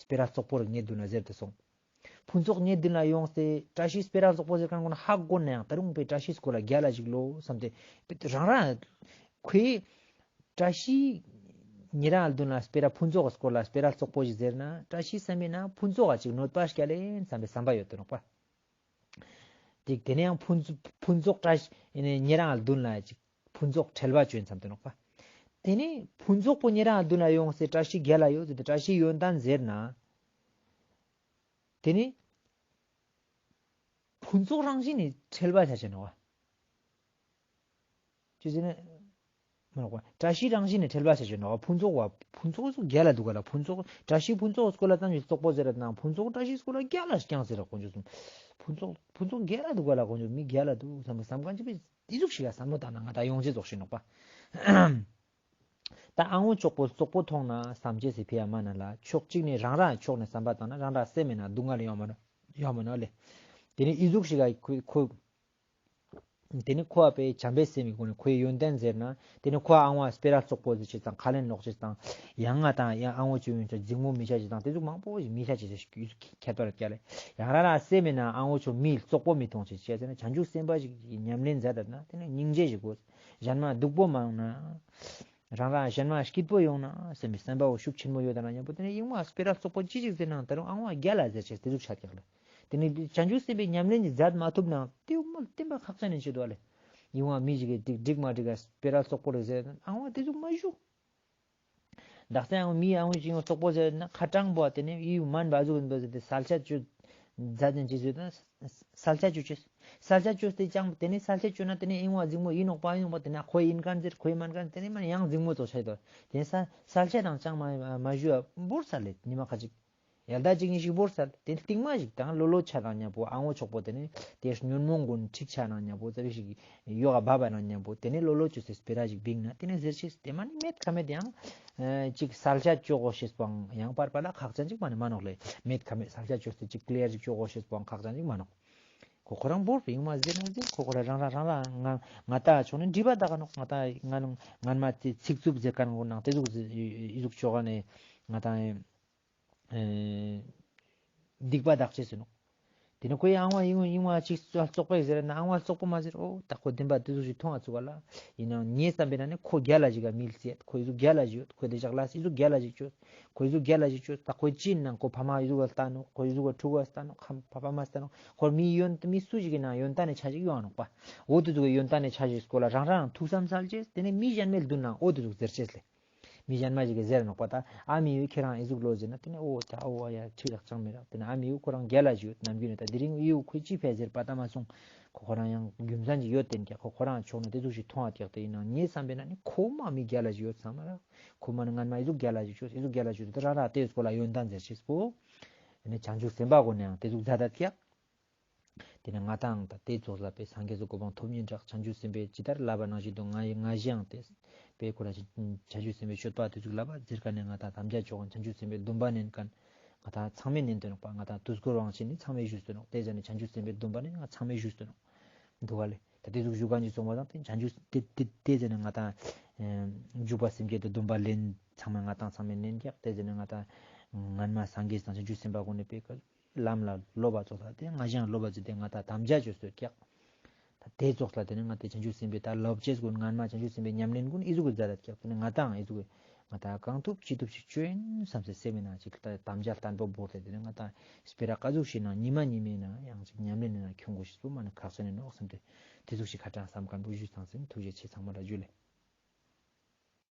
སྤེ་ར་བཙོག་པོ་རིག་ངེ་མདུན་ལ་ཟེར་ཏེ་སོང་། ཕུན་ཚོགས་ངེ་མདུན་ལ་ཡོངས་ཏེ་བཀྲ་ཤིས་སྤེ་ར་བཙོག་པོ་ཟེར་མཁན་ཀུན་ཧ་གོ་ན་ཡང་ད་རུང་པེ་བཀྲ་ཤིས་སྐོར་ལ་རྒྱལ་ལ་ཞིག་ལོ་བསམ་སྟེ་རང་རང་ཁོའི་བཀྲ་ཤིས་ཉེ་རང་ལ་མདུན་ལ་སྤེ་ར་ཕུན་ཚོགས་སྐོར་ལ་སྤེ་ར་བཙོག་པོ་ཞིག་ཟེར་ན་བཀྲ་ཤིས་བསམ་མེད་ན་ཕུན་ཚོགས་ཅིག་གནོད་པ་སྐྱལ་ལེན་བསམ་པའི་བསམ་པ་ཡོད་དེ་ནོག་པ། དེ་དེ་ནས་ཡང་ཕུན་ཚོགས་ཕུན་ཚོགས་བཀྲ་ཤིས་ཉེ་རང་ལ་མདུན་ལ་ཅིག་ཕུན་ཚོགས་ཁྲེལ་བ་ཅོ་ཡིན་བསམ་དེ་ནོག་པ། དེ་ནས་ཕུན་ཚོགས་པོ་ཉེ་རང་ལ་མདུན་ལ་ཡོངས་ཏེ་བཀྲ་ཤིས་རྒྱལ་ལ་ཡོད་ཟེར་ཏེ་བཀྲ་ཤིས་ཡོན་ཏན་ཟེར་ན། དེ་ནི་ཕུན་ཚོགས་རང་བཞིན་ནི་ཁྲེལ་བ་ཆ་ཆེ་ནོག་པ། ཅི་ཟེར་ན། མ་ནོག་པ། བཀྲ་ཤིས་རང་བཞིན་ནི་ཁྲེལ་བ་ཆ་ཆེ་ནོག་པ། ཕུན་ཚོགས་པ་ཕུན་ཚོགས་སུ་རྒྱལ་ལ་འདུག་ག་ལ། ཕུན་ཚོགས་བཀྲ་ཤིས་ཕུན་ཚོགས་སྐོར་ལ་ཙམ་ཞིག་བཙོག་པོ་ཟེར་ར་ན་ཕུན་ཚོགས་བཀྲ་ཤིས་སྐོར་ལ་རྒྱལ་ལ་རྐྱང་ཟེར་ར་དཀོན་མཆོག་གསུམ། ཕུན་ཚོགས་ཕུན་ཚོགས་རྒྱལ་ལ་འདུག་ག་ལ་དཀོན་མཆོག་མི་རྒྱལ་ལ་འདུག་བསམ་བསམ་མཁན་ཅིག་པེ་འི་ཟུག་ཞིག་ལ་བསམ་བློ་བཏང་ན་ང་ད་ཡོང་ཅེས་ཙོགས་ཤིག་ནོག་པ། ད་ཨ་ངོ་ཅོག་པོ་བཙོག་པོ་མཐོང་ན་བསམ་ཅེས་སི་ཕི་ཡ་མ་ན་ལ་ཕྱོགས་གཅིག་ནས་རང་རང་ཕྱོགས་ནས་བསམ་པ་བཏང་ན་རང་རང་སེམས་མེད་ན་སྡུག་བསྔལ་ཡོང་མ་ནོག་ཡོང་མ་ནོག་ལེ། དེ་ནི་འི་ཟུག་ཞིག་ག་ཁོ་ཁོ་དེ་ནི་ཁོ་བ་པེ་བྱམས་པའི་སེམས་མི་ཁོ་ནི་ཁོའི་ཡོན་ཏན་ཟེར་ན་དེ་ནི་ཁོ་ཨ་ངོ་སྤེ་ར་བཙོག་པོ་ཟེར་ཅེས་དང་ཁ་ལན་སློག་ཅེས་དང་ཡང་ང་དང་ཡང་ཨ་ངོ་ཅོག་ཡོན་ཅོག་འཛིང་མོ་མི་ཆ་ཅེས་དང་དེ་ཟུག་མང་པོ་ཞིག་མི་ཆ་ཅེས་ཁྱད་པར་རྒྱ་ལེ། ཡང་རང་རང་སེམས་མེད་ན་ཨ་ངོ་ཅོག་མི་བཙོག་པོ་མི་མཐོང་ཅེས་ཅེས་ཟེར་ན་བྱང་ཆུབ་སེམས་དཔའ་ཞིག་གི་ཉམས་ལེན་མཛད་ད་ན་དེ་ནི་སྙིང་རྗེ་ཞིག་དགོས། གཞན་མ་སྡུག་པོ་མ་ཡོང་ན། རང་རང་གཞན་མ་སྐྱིད་པོ་ཡོང་ན་སེམས་པའི་བསམ་པ་བོ་ཤུགས་ཆེན་མོ་ཡོད་ད་ན་མཉམ་པོ་དེ་ནས་ཡིན་མ་སྤེ་ར་བཙོག་པོ་ཅི་ཞིག་ཟེར་ན་ད་རུང་ཨ་ངོ་རྒྱལ་ལ་ཟེར་ཅེས་དེ་ཟུག་ཆ་ཀྱག་ལེ། དེ་ནས་བྱང་ཆུབ་སེམས་དཔའི་ཉམས་ལེན་ཅིག་མཛད་མ་ཐུབ་ན་དེ་མོ་བསྟན་པ་ཁག་ཅན་ནས་བྱེད་དོ་ལེ། ཡིན་མ་མི་ཞིག་གིས་འགྲིག་འགྲིག་མ་འགྲིག་ག་སྤེ་ར་བཙོག་པོ་རེད་ཟེར་ན་ཨ་ངོ་དེ་ཟུག་མ་ཞུ། དག་ས་ཡང་མི་ཡང་ཅིག་ཡང་བཙོག་པོ་ཟེར་ན་ཁ་གྲང་པོ་དེ་ནས་ཡིད་མན་པ་ཟུག་ཡིན་པ་ཟེར་ཏེ་གསལ་ཆ་ཅོ་མཛད་ནས་ཅི་ཟེར་ན་གསལ་ཆ་ཅོ་ཅེས། གསལ་ཆ་ཅོས་ཏེ་ཅང་དེ་ནས་གསལ་ཆ་ཅོ་ན་དེ་ནས་ཨིན་བ་འཛིང་མོ་ཡིན་ནོག་པ་ཡིན་ནོག་པ་དེ་ནས་ཁོ་ཡིན་མཁན་ཟེར་ཁོ་ཡིན་མན་མཁན་དེ་ནས་མ་ཡང་འཛིང་མོ་ཙོགས་ཆ་ཡི་དོ། དེ་ནས་གསལ་ཆ་དང་ཅང་མ་མ་ཞུ་བ་བོར་ས་ལེ་ཉི་མ་ཁ་ཅིག་ཡལ་ད་ཅིག་ཉིས་ཤིག་བོར་ས་ལེ། དེ་རྟིང་མ་ཞིག་དང་ལོ་ལོ་ཆ་དང་མཉམ་པོ་ཨ་ངོ་ཆོག་པོ་དེ་ནས་དེ་ཉོན་མོངས་ཀུན་འཁྲིག་ཆ་དང་མཉམ་པོ་ཙ་པིག་ཞིག་ཡོག་ག་བབ་པ་དང་མཉམ་པོ་དེ་ནས་ལོ་ལོ་ཅོས་སེ་སྤེ་ར་ཞིག་བིང་ན་དེ་ནས་ཟེར་ཅེས་དེ་མ་ནི་མེད་ཁ་མེད་དེ་ཡང་ཅིག་གསལ་ཆ་ཅོ་གོ་ཤེས་པོའང་ཡང་པར་པ་ལ་ཁག་ཅན་ཅིག་མ་ནི་མ་ནོག་ལེ། མེད་ཁ་མེད་གསལ་ཆ་ཅོས་ཏེ་ཅིག་ཀླེར་ཅིག་ཅོ་གོ་ཤེས་པོའང་ཁག་ཅན་ཅིག་མ་ནོག། ཁོ་ཁོ་རང་བོར་བིང་མ་ཟེར་ན་ཟེར་ཁོ་ཁོ་རང་རང་རང་རང་ང་ང་ད་ཆོག་ནི་འདྲི་བ་ད་ག་ནོག། ང་ད་ང་ང་མ་ཚིག་རྩུབ་ཟེར་མཁན་གོ་ནང་དེ་ཟུག་ཟེར་ཨི་ཟུག་ཆོག་ག་ནས་ང་ད། ཨེ་སྡིག་པ་དག་ཅེས་ཟེར་ནོག། དེ་ནས་ཁོ་ཡི་ཨང་བ་ཡིན་ཡིན་བ་ཅིག་བཙོག་པ་ཟེར་ན་ཨང་བ་བཙོག་པོ་མ་ཟེར། འོ་ད་ཁོ་བདེན་པ་དེ་ཟུག་ཞིག་མཐོང་བ་ཚུགས་པ་ལ་ཡིན་ནའང་ངས་བསམ་པའི་ནང་ནས་ཁོ་རྒྱལ་ལ་ཞིག་ག་མི་ལ་ཁོ་ཡི་ཟུག་རྒྱལ་ལ་ཞིག་ཡོད། ཁོ་དེ་ཞག་ལ་ཡི་ཟུག་རྒྱལ་ལ་ཞིག་ཅོས། ཁོ་ཡི་ཟུག་རྒྱལ་ལ་ཞིག་ཅོས། ད་ཁོ་ཅི་ཡིན་ན་ཁོ་ཕ་མ་ཡི་ཟུག་ག་ལྟ་ནོག། ཁོ་ཡི་ཟུག་ག་ཕྲུ་གུ་ལྟ་ནོག། ཁོ་མི་ཡོན་མི་སུ་ཞིག་ཡིན་ན་ཡོན་ཏན་ནི་ཆ་ཞིག་ཡོང་ནོག་པ། འོ་དེ་ཟུག་གི་ཡོན་ཏན་ནི་ཆ་ཞིག་སྐོར་ལ་རང་རང་ཐུགས་བསམ་སལ་ཅེས། དེ་ནས་མི་གཞན་མའི་མདུན་ན་འོ་དེ་ཟུག་ཟེར་ཅེས་ལེ། མི་གཞན་མ་ཞིག་གིས་ཟེར་ནོག་པ། ད་ཨ་མི་ཡོད་ཁྱེད་རང་ཨི་ཟུག་ལོ་ཟེར་ན་དེ་ནས་འོ་ད་འོ་ཡ་ཁྲིག་རག་ཅང་མི་རག། དེ་ནས་ཨ་མི་ཡོད་ཁོ་རང་རྒྱལ་ལ་ཞིག་ཡོད། ནམ་རྒྱུན་ནས་ད་དེ་རིང་ཨི་ཡོད་ཁོས་ཅི་ཕེ་ཟེར་པ་ད་མ་སོང་། ཁོ་ཁོ་རང་ཡང་རྒྱུ་མཚན་ཅིག་ཡོད་དེ་ཀྱག། ཁོ་ཁོ་རང་ཕྱོགས་ནས་དེ་ཟུག་ཞིག་མཐོང་བ་ཀྱག། དེ་ཡིན་ནའང་ངས་བསམ་པའི་ནང་ནས་ཁོ་མ་མི་རྒྱལ་ལ་ཞིག་ཡོད་བསམ་མ་རག། ཁོ་མ་ནི་ངན་མ་ཨི་ཟུག་རྒྱལ་ལ་ཞིག་ཅོས་ཨི་ཟུག་རྒྱལ་ལ་ཞིག་ཅོས་དེ་རང་རང་དེའི་སྐོར་ལ་ཡོན་ཏན་ཟེར་ཅེས་པོ། དེ་ནས་བྱང་ཆུབ་སེམས་དཔའ་གོ་ནའང་དེ་ཟུག་མཛད་ད་ཀྱག། དེ་ནས་ང་དང་ད་དེ་ཙོགས་ལ་པའི་སངས་རྒྱས་སུ་གོ་འཕང་ཐོབ་ཉིན་གྲགས། བྱང་ཆུབ་སེམས་དཔའི་ཇི་ལྟར་བསླབ་པ་ནང་བཞིན་དུ་ང་ཡི་ང་ཞའང་དེ་པའི་ཁོ་ར་བྱང་ཆུབ་སེམས་དཔའི་སྤྱོད་པ་དེ་ཚུགས་བསླབ་པ་ཟེར་ཀ་ནས་ང་དང་དམ་བཅའ་ཆོག་ག་བྱང་ཆུབ་སེམས་དཔའི་སྡོམ་པ་ནན་མཁན་ང་དང་ཚང་མས་ནན་ཏེ་ནོག་པ། ང་དང་དུས་འཁོར་དབང་ཆེན་ནི་ཚང་མས་ཞུས་ཏེ་ནོག། དེ་ཟེར་ནས་བྱང་ཆུབ་སེམས་དཔའི་སྡོམ་པ་ནི་ང་ཚང་མས་ཞུས་ཏེ་ནོག། འདུག་ག་ལེ། ད་དེ་ཟུག་ཞུ་མཁན་ཅིག་སོང་བ་དང་དེ་བྱང་ཆུབ་དེ་དེ་དེ་ཟེར་ནས་ང་དང་འཇུག་པ་སེམས་བསྐྱེད་དེ་སྡོམ་པ་ལེན་ཚང་མས་ང་དང་ཚང་མས་ནན་ཀྱག། དེ་ཟེར་ནས་ང་དང་སྔན་མ་སངས་རྒྱས་དང་བྱང་ཆུབ་སེམས་དཔའ་གོ་ནས་པའི་ཀ་ལམ་ལ་སློབ་པ་ཙོགས་ལ་དེ་ང་ཞའང་སློབ་པ་ཙོགས་དེ་ང་དང་དམ་བཅའ་ཅོས་སོ་ཀྱག། ད་དེ་ཙོགས་ལ་དེ་ནི་ང་དེ་བྱང་ཆུབ་སེམས་དཔའི་ད་སློབ་ཅེས་ཀུན་སྔན་མ་བྱང་ཆུབ་སེམས་དཔའི་ཉམས་ལེན་ཀུན་ཨི་ཟུག་གི་མཛད་ད་ཀྱག། དེ་ནི་ང་དང་ཨི་ཟུག་གི་ང་དང་གང་ཐུབ་ཅི་ཐུབ་ཅིག་ཅོ་ཡིན་བསམ་སེ་སེམས་མི་ནང་ཅིག་ད་དམ་བཅའ་བརྟན་པོ་བོར་ཏེ་དེ་ནི་ང་དང་སྤེ་ར་ཀ་ཟུག་ཞིག་ནང་ཉི་མ་ཉི་མའི་ནང་ཡང་ཅིག་ཉམས་ལེན་ནང་ཁྱོང་དགོས་ཤེས་པོ་མ་ནི་ཁག་ཅན་ནི་ནོག་བསམ་སྟེ་དེ་ཟུག་ཞིག་ཁ་དྲང་བསམ་མཁན་པོ་ཞུས་ཚང་ཟིན། ཐུགས་རྗེ་ཆེ། ཚང་མ་ལ་ཇུ་ལེ།